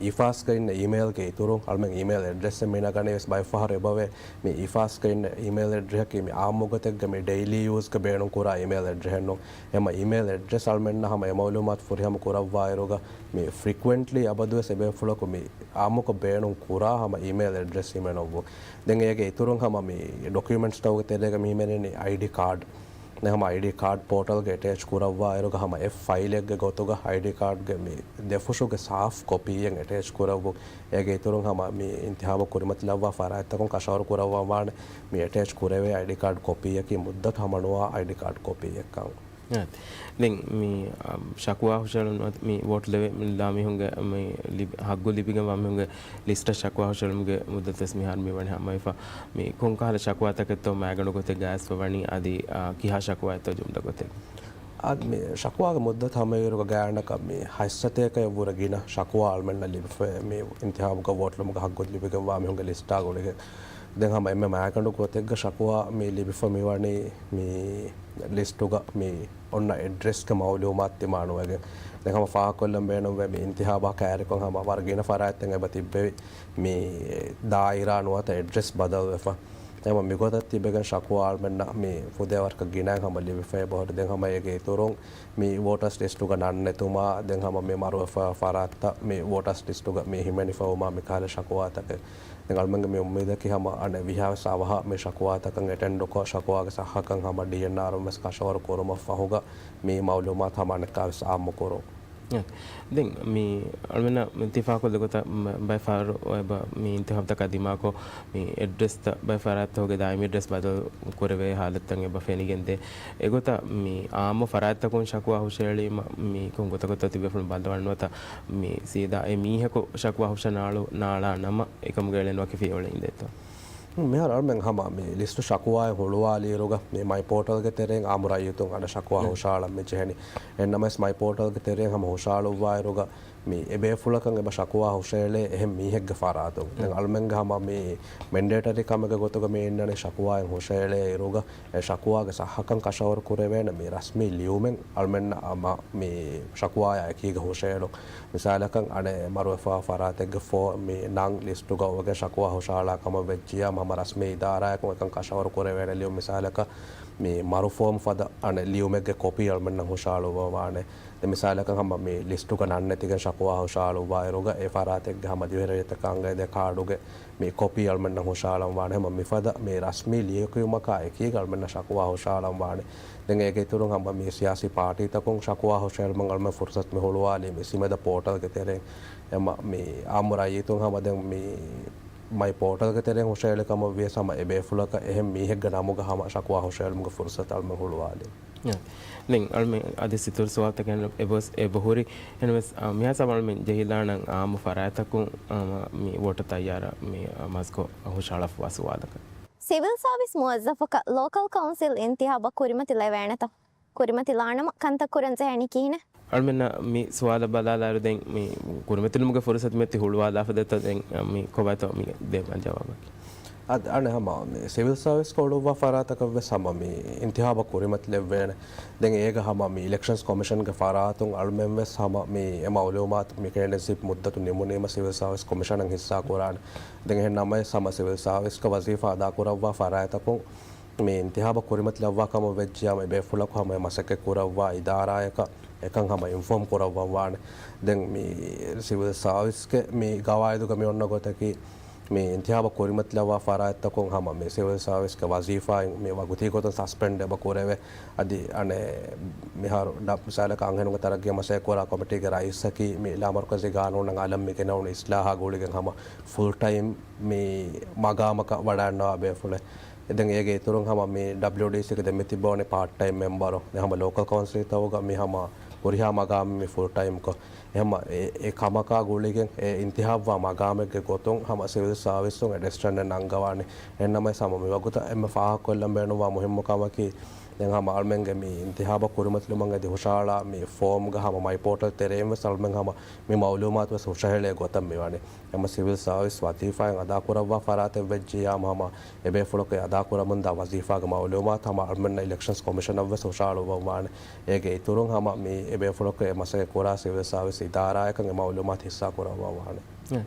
އިފާސްގަ އިންނަ އީމެއިލްގެ އިތުރުން އަޅުމެން އީމެއިލް އެޑްރެސްއެއް މި ނަގަނީ ވެސް ބައެއްފަހަރު އެބަވޭ. މި އިފާސްގަ އިންނަ އީމެއިލް އެޑްރެހަކީ މި އާއްމުގޮތެއްގަ މި ޑެއިލީ ޔޫސްގަ ބޭނުން ކުރާ އީމެއިލް އެޑްރެހެއް ނޫން. އެމަ އީމެއިލް އެޑްރެސް އަޅުމެންނަށް ހަމަ އެ މައުލޫމާތު ފުރިހަމަ ކުރައްވާއިރުގަ މި ފްރީކުއެންޓްލީ އަބަދުވެސް އެބޭފުޅަކު މި އާއްމުކޮށް ބޭނުން ކުރާ ހަމަ އީމެއިލް އެޑްރެސް ހިމެނުއްވުން. ދެން އޭގެ އިތުރުން ހަމަ މި ޑޮކިއުމެންޓްސްތަކުގެ ތެރޭގަ މި ހިމެނެނީ އައިޑީ ކާޑް. ދެން ހަމަ އައިޑީ ކާޑް ޕޯޓަލްގެ އެޓޭޗް ކުރައްވާއިރުގަ ހަމަ އެއް ފައިލެއްގެ ގޮތުގަ އައިޑީ ކާޑްގެ މި ދެފުށުގެ ސާފް ކޮޕީއެއް އެޓޭޗް ކުރައްވުން. އޭގެ އިތުރުން ހަމަ މި އިންތިހާބަށް ކުރިމަތިލައްވާ ފަރާތްތަކުން ކަށަވަރު ކުރައްވަން ވާނެ މި އެޓޭޗް ކުރެވޭ އައިޑީ ކާޑް ކޮޕީއަކީ މުއްދަތު ހަމަނުވާ އައިޑީ ކާޑް ކޮޕީއެއްކަން. އާ، ދެން މި، އަ، ޝަކުވާ ހުށަހެޅުނު މި ވޯޓް ލެވޭ މި ލާމީހުންގެ މި ލިބި، ހައްގު ލިބިގެންވާ މީހުންގެ ލިސްޓަށް ޝަކުވާ ހުށަހެޅުމުގެ މުއްދަތުވެސް މިހާރު މި ވަނީ ހަމަވެފަ. މި ކޮންކަހަލަ ޝަކުވާތަކެއްތޯ މައިގަނޑު ގޮތެއް ގާތްވެފަ ވަނީ އަދި، އާ، ކިހާ ޝަކުވާއެއްތޯ ޖުމްލަ ގޮތެއް؟ އާ، މި ޝަކުވާގެ މުއްދަތު ހަމައިރުގަ ގާތްގަނޑަކަށް މި ހަތްސަތޭކައަށްވުރެ ގިނަ ޝަކުވާ އަޅުމެންނަށް ލިބިފައޭ މި އިންތިހާބުގަ ވޯޓް ލުމުގަ ހައްގު ލިބިގެންވާ މީހުންގެ ލިސްޓާ ގުޅިގެން. ދެން ހަމަ އެންމެ މައިގަނޑު ގޮތެއްގަ ޝަކުވާ މި ލިބިފަ މިވަނީ މި ލިސްޓުގަ މި އޮންނަ އެޑްރެސްގެ މައުލޫމާތު ދިމާނުވެގެން. ދެން ހަމަ ފާހަގަކޮށްލަން ބޭނުންވޭ މި އިންތިހާބާ ކައިރިކޮށް ހަމަ ވަރަށް ގިނަ ފަރާތްތައް އެބަ ތިއްބެވި މި ދާއިރާ ނުވަތަ އެޑްރެސް ބަދަލުވެފަ. އެހެން މިގޮތަށް ތިބެގެން ޝަކުވާ އަޅުމެންނަށް މި ފުދޭވަރަކަށް ގިނައިން ހަމަ ލިބިފައި އެބަހުރި. ދެން ހަމަ އޭގެ އިތުރުން މި ވޯޓަސް ލިސްޓުގަ ނަން ނެތުމާ، ދެން ހަމަ މި މަރުވެފަ ފަރާތްތައް މި ވޯޓަސް ލިސްޓުގަ މި ހިމެނިފައިވުމާ މިކަހަލަ ޝަކުވާތަކެއް. ދެން އަޅުމެންގެ މި އުއްމީދަކީ ހަމަ އަނެއް ވީހާވެސް އަވަހަށް މި ޝަކުވާތަކަށް އެޓެންޑުކޮށް، ޝަކުވާގެ ސައްހަކަން ހަމަ ޑީއެންއާރުން ވެސް ކަށަވަރު ކުރުމަށް ފަހުގަ މި މައުލޫމާތު ހަމަ އަނެއްކާވެސް އާއްމު ކުރުން. އެ، ދެން މި އަޅުމެންނަށް މި ތި ފާހަގަކޮށްލި ގޮތަށް މަ-، ބައެއް ފަހަރު އެބަ މި އިންތިހާބުތަކާ ދިމާކޮށް، މި އެޑްރެސްތައް ބައެއް ފަރާތްތަކުގެ ދާއިމީ އެޑްރެސް ބަދަލު ކުރެވޭ ހާލަތްތައް އެބަ ފެނިގެންދޭ. އެގޮތަށް މި އާއްމު ފަރާތްތަކުން ޝަކުވާ ހުށަހެޅީމަ، މި ކޮން ގޮތަކަށްތޯ ތިބޭފުޅުން ބައްލަވާން ނުވަތަ މި ސީދާ އެ މީހަކު ޝަކުވާ ހުށަނާޅު-، ނާޅާ ނަމަ އެކަމުގެ އެޅެން ވަކި ފިޔަވަޅެއް އިނދޭތޯ؟ މިހާރު އަޅުމެން ހަމަ މި ލިސްޓު ޝަކުވާއެއް ހުޅުވާލިއިރުގަ މި މައި ޕޯޓަލްގެ ތެރެއިން އާއްމު ރައްޔިތުން އަނެއް ޝަކުވާ ހުށަހަޅަން މި ޖެހެނީ. އެހެންނަމަވެސް މައި ޕޯޓަލްގެ ތެރެއިން ހަމަ ހުށަހަޅުއްވާއިރުގަ މި އެބޭފުޅަކަށް އެބަ ޝަކުވާ ހުށައެޅޭ އެހެން މީހެއްގެ ފަރާތުން. ދެން އަޅުމެންގެ ހަމަ މި މެންޑޭޓަރީ ކަމެއްގެ ގޮތުގަ މި އިންނަނީ ޝަކުވާއެއް ހުށައެޅޭ އިރުގަ އެ ޝަކުވާގެ ސައްހަކަން ކަށަވަރު ކުރެވޭނެ މި ރަސްމީ ލިޔުމެއް އަޅުމެންނަށް ހަމަ މި ޝަކުވާޔާ އެކީގަ ހުށައެޅުން. މިސާލަކަށް އަނެއް މަރުވެފާ ފަރާތެއްގެ ފޯ-، މި ނަން ލިސްޓުގަ އޮވެގެން ޝަކުވާ ހުށަހަޅާ ކަމަށް ވެއްޖިއްޔާ ހަމަ ރަސްމީ އިދާރާއަކުން އެކަން ކަށަވަރު ކުރެވޭނެ ލިޔުން. މިސާލަކަށް މި މަރު ފޯމް ފަދަ އަނެއް ލިޔުމެއްގެ ކޮޕީ އަޅުމެންނަށް ހުށަހަޅުއްވަން ވާނެ. ދެން މިސާލަކަށް ހަމަ މި ލިސްޓުގަ ނަން ނެތިގެން ޝަކުވާ ހުށަހަޅުއްވާއިރުގަ އެ ފަރާތެއްގެ ހަމަ ދިވެހިރައްޔިތަކަށް އަންގައިދޭ ކާޑުގެ މި ކޮޕީ އަޅުމެންނަށް ހުށަހަޅަން ވާނެ. ހަމަ މިފަދަ މި ރަސްމީ ލިޔެކިޔުމަކާ އެކީގަ އަޅުމެންނަށް ޝަކުވާ ހުށަހަޅަން ވާނެ. ދެން އޭގެ އިތުރުން ހަމަ މި ސިޔާސީ ޕާޓީތަކުން ޝަކުވާ ހުށަހެޅުމަށް އަޅުމެން ފުރުސަތު މި ހުޅުވާލީ މި ސިމެދަ ޕޯޓަލްގެ ތެރެއިން. އެމަ މި އާއްމު ރައްޔިތުން ހަމަ ދެން މި މައި ޕޯޓަލްގެ ތެރެއިން ހުށަހެޅި ކަމަށް ވިޔަސް ހަމަ އެ ބޭފުޅަކަށް އެހެން މީހެއްގެ ނަމުގަ ހަމަ ޝަކުވާ ހުށަހެޅުމުގެ ފުރުސަތު އަޅުމެން ހުޅުވާލީ. ދެން އަޅުމެން އަދި ސިތުރު ސުވާލުތަކެއް އެބަހުރި. އެހެންވެސް، އާ، މިހާ ސަބަ އަޅުމެން ޖެހިލާނަން އާއްމު ފަރާތްތަކުން، އާ، މި ވޯޓަށް ތައްޔާރަށް މި، އާ، މަސްކޮށް ހުށަހަޅަފަވާ ސުވާލަކަށް. ސިވިލް ސާވިސް މުވައްޒަފަކަށް ލޯކަލް ކައުންސިލް އިންތިހާބަށް ކުރިމަތި ލެވޭނެތަ؟ ކުރިމަތި ލާނަމަ ކަންތައް ކުރަން ޖެހެނީ ކިހިނެއް؟ އަޅުމެންނަށް މި ސުވާލަށް ބަލާލާއިރު ދެން މި ކުރިމަތިލުމުގެ ފުރުސަތު މިއޮތީ ހުޅުވާލާފަ ދެއްތޯ ދެން މި ކޮބާތޯ މި ދޭ ޖަވާބަކީ؟ އަދި އަނެއް ހަމަ މި ސިވިލް ސާވިސް ކޮޅުއްވާ ފަރާތަކަށް ވެސް ހަމަ މި އިންތިހާބަށް ކުރިމަތިލެއްވޭނެ. ދެން އޭގަ ހަމަ މި އިލެކްޝަންސް ކޮމިޝަންގެ ފަރާތުން އަޅުމެން ވެސް ހަމަ މި އެ މައުލޫމާތު މި ކެނޑިޑޭޓްޝިޕް މުއްދަތު ނިމުނީމަ ސިވިލް ސާވިސް ކޮމިޝަނަށް ހިއްސާ ކުރާނެ. ދެން އެހެން ނަމަވެސް ހަމަ ސިވިލް ސާވިސްގެ ވަޒީފާ އަދާކުރައްވާ ފަރާތަކުން މި އިންތިހާބަށް ކުރިމަތިލައްވާ ކަމަށް ވެއްޖިޔާމަ އެ ބޭފުޅަކު ހަމަ އެ މަސައްކަތް ކުރައްވާ އިދާރާޔަކަށް އެކަން ހަމަ އިންފޯމް ކުރައްވަން ވާނެ. ދެން މި ސިވިލް ސާވިސްގެ މި ގަވާއިދުގަ މި އޮންނަ ގޮތަކީ، މި އިންތިހާބަށް ކުރިމަތިލައްވާ ފަރާތްތަކުން ހަމަ މި ސިވިލް ސާވިސްގެ ވަޒީފާއިން މި ވަގުތީ ގޮތުން ސަސްޕެންޑް އެބަ ކުރެވޭ. އަދި އަނެއް މިހާރު ޑ-، މިސާލަކަށް އަންހެނުންގެ ތަރައްގީ މަސައްކަތް ކުރާ ކޮމިޓީގެ ރައީސަކީ މި ލާމަރުކަޒީ ގާނޫނަށް އަލަށް މި ގެނައުނު އިސްލާހާ ގުޅިގެން ހަމަ ފުލް ޓައިމް މި މަގާމަކަށް ވަޑައިގަންނަވާ ބޭފުޅެއް. ދެން އޭގެ އިތުރުން ހަމަ މި ޑަބްލިއުޑީސީގެ ދެން މި ތިއްބަވަނީ ޕާޓް ޓައިމް މެމްބަރު. ދެން ހަމަ ލޯކަލް ކައުންސިލްތަކުގަ މި ހަމަ ހުރިހާ މަގާމެއް މި ފުލް ޓައިމްކޮށް. އެހެންމަ އެ، އެ ކަމަކާ ގުޅިގެން އެ އިންތިހާބްވާ މަގާމެއްގެ ގޮތުން ހަމަ ސިވިލް ސާވިސުން އެ ޑިސިޝަނެއް ނަންގަވާނެ. އެހެންނަމަވެސް ހަމަ މިވަގުތަށް އެންމެ ފާހަގަކޮށްލަން ބޭނުންވާ މުހިއްމު ކަމަކީ، ދެން ހަމަ އަޅުމެންގެ މި އިންތިހާބަށް ކުރިމަތިލުމަށް އެދި ހުށަހަޅާ މި ފޯމްގަ ހަމަ މައި ޕޯޓަލް ތެރެއިން ވެސް އަޅުމެން ހަމަ މި މައުލޫމާތު ވެސް ހުށަހެޅޭ ގޮތަށް މިވަނީ. އެމަ ސިވިލް ސާވިސް ވަޒީފާއިން އަދާކުރައްވާ ފަރާތެއް ވެއްޖިއްޔާމު ހަމަ އެބޭފުޅަކު އެ އަދާކުރަމުންދާ ވަޒީފާގެ މައުލޫމާތު ހަމަ އަޅުމެންނަށް އިލެކްޝަންސް ކޮމިޝަނަށް ވެސް ހުށަހަޅުއްވަން ވާނެ. އޭގެ އިތުރުން ހަމަ މި އެބޭފުޅަކު އެ މަސައްކަތް ކުރާ ސިވިލް ސާވިސް އިދާރާއަކަށް އެ މައުލޫމާތު ހިއްސާ ކުރައްވަން ވާނެ.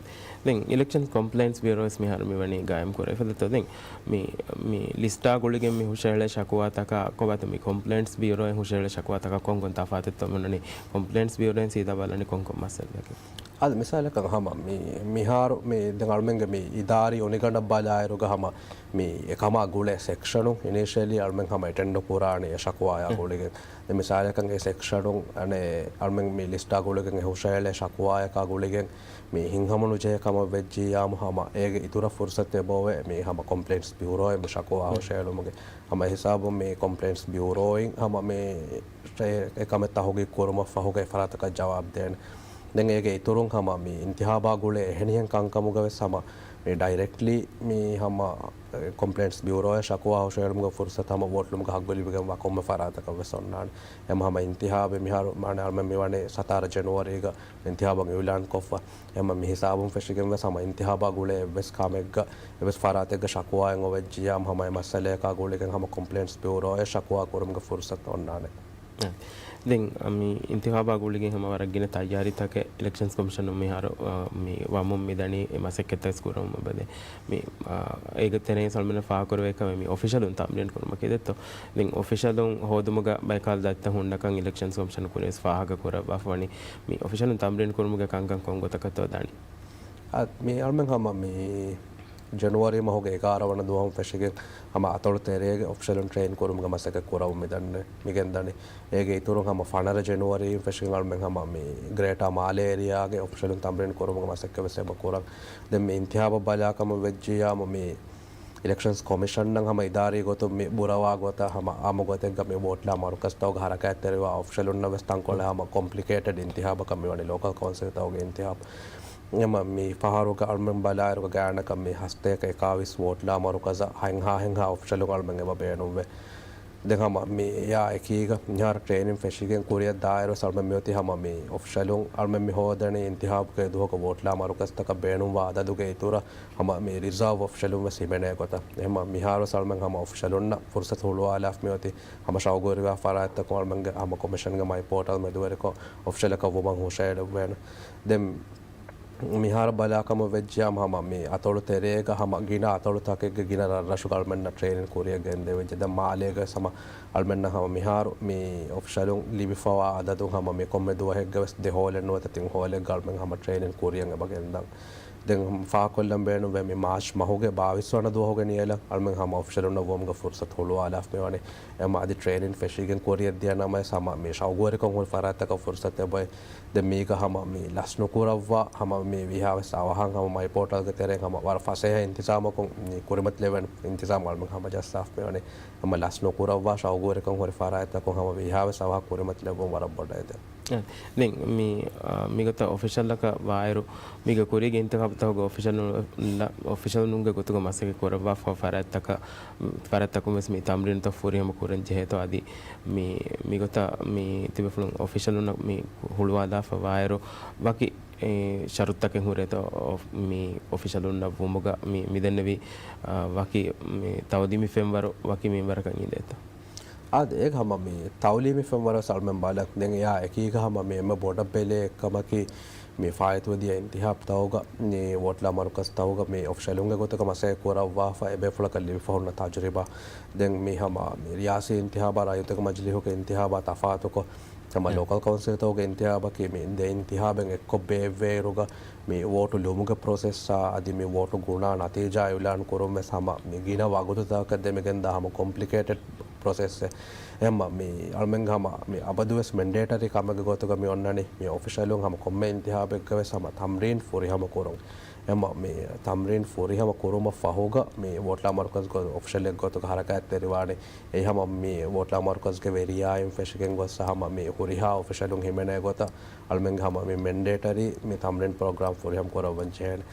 ދެން އިލެކްޝަންސް ކޮމްޕްލައިންސް ބިއުރޯ ވެސް މިހާރު މިވަނީ ގާއިމް ކުރެވިފަ ދެއްތޯ. ދެން މި، މި ލިސްޓާ ގުޅިގެން މި ހުށަހެޅޭ ޝަކުވާތަކާ ކޮބާތޯ މި ކޮމްޕްލައިންސް ބިއުރޯއިން ހުށަހެޅޭ ޝަކުވާތަކާ ކޮން ކޮން ތަފާތެއްތޯ މި އޮންނަނީ؟ ކޮމްޕްލައިންސް ބިއުރޯއިން ސީދާ ބަލަނީ ކޮން ކޮން މައްސަލައެއް؟ އަދި މިސާލަކަށް ހަމަ މި، މިހާރު މި ދެން އަޅުމެންގެ މި އިދާރީ އޮނިގަނޑަށް ބަލާއިރުގަ ހަމަ މި އެކަމާ ގުޅޭ ސެކްޝަނު އިނީޝިއަލީ އަޅުމެން ހަމަ އެޓެންޑު ކުރާނީ އެ ޝަކުވާޔާ ގުޅިގެން. ދެން މިސާލަކަށް އެ ސެކްޝަނު އަނެއް އަޅުމެން މި ލިސްޓާ ގުޅިގެން އެ ހުށަހެޅޭ ޝަކުވާޔަކާ ގުޅިގެން މި ހިތްހަމަނުޖެހޭ ކަމަށް ވެއްޖިއްޔާމު ހަމަ އޭގެ އިތުރަށް ފުރުސަތެއް އެބައޮވޭ މި ހަމަ ކޮމްޕްލެއިންޓްސް ބިއުރޯއިން މި ޝަކުވާ ހުށަހެޅުމުގެ. ހަމަ އެހިސާބުން މި ކޮމްޕްލެއިންޓްސް ބިއުރޯއިން ހަމަ މި އެ، އެކަމެއް ތަހުގީގު ކުރުމަށްފަހުގަ އެފަރާތަކަށް ޖަވާބު ދޭނެ. ދެން އޭގެ އިތުރުން ހަމަ މި އިންތިހާބާ ގުޅޭ އެހެނިހެން ކަންކަމުގަ ވެސް ހަމަ މި ޑައިރެކްޓްލީ މި ހަމަ ކޮމްޕްލެއިންޓްސް ބިއުރޯއަށް ޝަކުވާ ހުށަހެޅުމުގެ ފުރުސަތު ހަމަ ވޯޓް ލުމުގެ ހައްގު ލިބިގެންވާ ކޮންމެ ފަރާތަކަށް ވެސް އޮންނާނެ. އެމަ ހަމަ އިންތިހާބެއް މިހާރު މާނަ އަޅުމެން މިވަނީ ސަތާރަ ޖެނުއަރީގަ އިންތިހާބަށް އިއުލާން ކޮށްފަ. އެމަ މި ހިސާބުން ފެށިގެން ވެސް ހަމަ އިންތިހާބާ ގުޅޭ އެއްވެސް ކަމެއްގަ އެއްވެސް ފަރާތެއްގަ ޝަކުވާއެއް އޮވެއްޖިއްޔާމު ހަމަ އެ މައްސަލަޔަކާ ގުޅިގެން ހަމަ ކޮމްޕްލެއިންޓްސް ބިއުރޯއަށް ޝަކުވާ ކުރުމުގެ ފުރުސަތު އޮންނާނެ. ދެން، އަ، މި އިންތިހާބާ ގުޅިގެން ހަމަ ވަރަށް ގިނަ ތައްޔާރީތަކެއް އިލެކްޝަންސް ކޮމިޝަނުން މިހާރު، އަ، މި ވަމުން މިދަނީ އެ މަސައްކަތްތައް ކުރަމުން އެބަދޭ. މި، އަ، އޭގެ ތެރެއިން ސަލްމަނަށް ފާހަގަކުރެވޭ ކަމެއް މި އޮފިޝަލުން ތަމްރީން ކުރުމަކީ ދެއްތޯ. ދެން އޮފިޝަލުން ހޯދުމުގަ ބައިކަލް ދަތިތައް ހުންނަކަން އިލެކްޝަންސް ކޮމިޝަނުން ކުރިޔަސް ފާހަގަ ކުރައްވާފަ ވަނީ. މި އޮފިޝަލުން ތަމްރީން ކުރުމުގެ ކަންކަން ކޮން ގޮތަކަށްތޯ ދާނީ؟ އަ، މި އަޅުމެން ހަމަ މި ޖެނުއަރީ މަހުގެ އެގާރަ ވަނަ ދުވަހުން ފެށިގެން ހަމަ އަތޮޅު ތެރޭގެ އޮފިޝަލުން ޓްރެއިން ކުރުމުގެ މަސައްކަތް ކުރަމުން މިދަންނެ، މިގެންދަނީ. އޭގެ އިތުރުން ހަމަ ފަނަރަ ޖެނުއަރީން ފެށިގެން އަޅުމެން ހަމަ މި ގްރޭޓާ މާލޭ އޭރިއާގެ އޮފިޝަލުން ތަމްރީން ކުރުމުގެ މަސައްކަތް ވެސް އެބަ ކުރަން. ދެން މި އިންތިހާބަށް ބަލާ ކަމަށް ވެއްޖިއްޔާމު މި އިލެކްޝަންސް ކޮމިޝަންނަށް ހަމަ އިދާރީ ގޮތުން މި ބުރަވާ ގޮތަށް ހަމަ އާއްމު ގޮތެއްގަ މި ވޯޓްލާ މަރުކަޒްތަކުގަ ހަރަކާތްތެރިވާ އޮފިޝަލުންނަށް ވެސް ތަންކޮޅެއް ހަމަ ކޮމްޕްލިކޭޓެޑް އިންތިހާބަކަށް މިވަނީ ލޯކަލް ކައުންސިލްތަކުގެ އިންތިހާބު. އެމަ މި ފަހަރުގަ އަޅުމެން ބަލާއިރުގަ ގާތްގަނޑަކަށް މި ހަސަތޭކަ އެކާވީސް ވޯޓްލާ މަރުކަޒަށް ހަތްހާ ހަތްހާ އޮފިޝަލުން އަޅުމެން އެބަ ބޭނުންވޭ. ދެން ހަމަ މި އެއާ އެކީގަ މިހާރު ޓްރެއިނިން ފެށިގެން ކުރިއަށް ދާއިރު ސަލްމަ މިއޮތީ ހަމަ މި އޮފިޝަލުން އަޅުމެން މި ހޯދަނީ އިންތިހާބުގެ ދުވަހުގަ ވޯޓްލާ މަރުކަޒްތަކަށް ބޭނުންވާ އަދަދުގެ އިތުރަށް ހަމަ މި ރިޒާވް އޮފިޝަލުން ވެސް ހިމެނޭ ގޮތަށް. އެހެންމަ މިހާރު ސަލްމަން ހަމަ އޮފިޝަލުންނަށް ފުރުސަތު ހުޅުވާލާފަ މިއޮތީ ހަމަ ޝައުގުވެރިވާ ފަރާތްތަކުން އަޅުމެންގެ ހަމަ ކޮމިޝަންގެ މައި ޕޯޓަލް މެދުވެރިކޮށް އޮފިޝަލަކަށް ވުމަށް ހުށައެޅުއްވޭނެ. ދެން މިހާރު ބަލާކަމަށް ވެއްޖިޔާމަ ހަމަ މި އަތޮޅު ތެރޭގަ ހަމަ ގިނަ އަތޮޅުތަކެއްގެ ގިނަ ރަށްރަށުގަ އަޅުމެންނަށް ޓްރޭނިން ކުރިއަށް ގެންދެވިއްޖެ. ދެން މާލޭގަ ހަމަ އަޅުމެންނަށް ހަމަ މިހާރު މި އޮފިޝަލުން ލިބިފަވާ އަދަދު ހަމަ މި ކޮންމެ ދުވަހެއްގަ ވެސް ދެ ހޯލެއް ނުވަތަ ތިން ހޯލެއްގަ އަޅުމެން ހަމަ ޓްރޭނިން ކުރިއަށް އެބަ ގެންދަން. ދެން ފާހަގަކޮށްލަން ބޭނުންވޭ މި މާޗް މަހުގެ ބާވީސް ވަނަ ދުވަހުގެ ނިޔަލަށް އަޅުމެން ހަމަ އޮފިޝަލުންނަށް ވުމުގެ ފުރުސަތު ހުޅުވާލާފަ މިވަނީ. އެމަ އަދި ޓްރޭނިން ފެށިގެން ކުރިއަށް ދިޔަ ނަމަވެސް ހަމަ މި ޝައުގުވެރިކަން ހުރި ފަރާތްތަކަށް ފުރުސަތު އެބައޮތް. ދެން މީގަ ހަމަ މި ލަސްނުކުރައްވާ ހަމަ މި ވީހާވެސް އަވަހަށް ހަމަ މައި ޕޯޓަލްގެ ތެރެއިން ހަމަ ވަރަށް ފަސޭހަ އިންތިޒާމަކުން މި ކުރިމަތިލެވޭނެ އިންތިޒާމް އަޅުމެން ހަމަ ޖައްސާފަ މިވަނީ. ހަމަ ލަސްނުކުރައްވާ ޝައުގުވެރިކަން ހުރި ފަރާތްތަކުން ހަމަ ވީހާވެސް އަވަހަށް ކުރިމަތިލެއްވުން ވަރަށް ބޮޑަށް އެދެން. އަ، ދެން މި، އާ، މިގޮތަށް އޮފިޝަލަކަށް ވާއިރު، މީގަ ކުރީގެ އިންތިޚާބުތަކުގަ އޮފިޝަލުން، އޮފިޝަލުންގެ ގޮތުގަ މަސައްކަތް ކުރައްވާފަ ފަރާތްތަކަށް، ފަރާތްތަކުން ވެސް މި ތަމްރީނުތައް ފުރިހަމަ ކުރަން ޖެހޭތޯ އަދި މި، މިގޮތަށް މި ތިބޭފުޅުން އޮފިޝަލުންނަށް މި ހުޅުވާލާފަ ވާއިރު، ވަކި، އެ، ޝަރުތުތަކެއް ހުރޭތޯ އޮފް-، މި އޮފިޝަލުންނަށް ވުމުގަ މި، މިދެންނެވި، އާ، ވަކި މި ތައުލީމީ ފެންވަރު ވަކި މިންވަރަކަށް އިނދޭތޯ؟ އާދެ، އޭގަ ހަމަ މި ތައުލީމީ ފެންވަރު ވެސް އަޅުމެން ބަލަން. ދެން އެއާ އެކީގަ ހަމަ މި އެންމެ ބޮޑަށް ބެލޭ އެއްކަމަކީ، މި ފާއިތުވެދިޔަ އިންތިހާބުތަކުގަ މި ވޯޓްލާ މަރުކަޒުތަކުގަ މި އޮފިޝަލުންގެ ގޮތުގަ މަސައްކަތް ކުރައްވާފަ، އެބޭފުޅަކަށް ލިބިފަ ހުންނަ ތަޖުރިބާ. ދެން މި ހަމަ މި ރިޔާސީ އިންތިހާބާ، ރައްޔިތުންގެ މަޖިލީހުގެ އިންތިހާބާ ތަފާތުކޮށް، ހަމަ އެ. ލޯކަލް ކައުންސިލްތަކުގެ އިންތިހާބަކީ މި ދެ އިންތިހާބެއް އެއްކޮށް ބޭއްވޭއިރުގަ، މި ވޯޓު ލުމުގެ ޕްރޮސެސްއާ އަދި މި ވޯޓު ގުނާ ނަތީޖާ އިއުލާން ކުރުން ވެސް ހަމަ މި ގިނަ ވަގުތުތަކަށް ދެމިގެންދާ ހަމަ ކޮމްޕްލިކޭޓެޑް ޕްރޮސެސްއެއް. އެހެންމަ މި އަޅުމެން ހަމަ މި އަބަދުވެސް މެންޑޭޓަރީ ކަމެއްގެ ގޮތުގަ މި އޮންނަނީ މި އޮފިޝަލުން ހަމަ ކޮންމެ އިންތިހާބެއްގަ ވެސް ހަމަ ތަމްރީން ފުރިހަމަ ކުރުން. އެހެންމަ މި ތަމްރީން ފުރިހަމަ ކުރުމަށް ފަހުގަ މި ވޯޓްލާ މަރުކަޒުގަ އޮފިޝަލެއް ގޮތުގަ ހަރަކާތްތެރިވާނެ. އެއީ ހަމަ މި ވޯޓްލާ މަރުކަޒުގެ ވެރިޔާއިން ފެށިގެން ގޮއްސަ ހަމަ މި ހުރިހާ އޮފިޝަލުން ހިމެނޭ ގޮތަށް އަޅުމެންގެ ހަމަ މި މެންޑޭޓަރީ މި ތަމްރީން ޕްރޮގްރާމް ފުރިހަމަ ކުރައްވަން ޖެހޭނެ.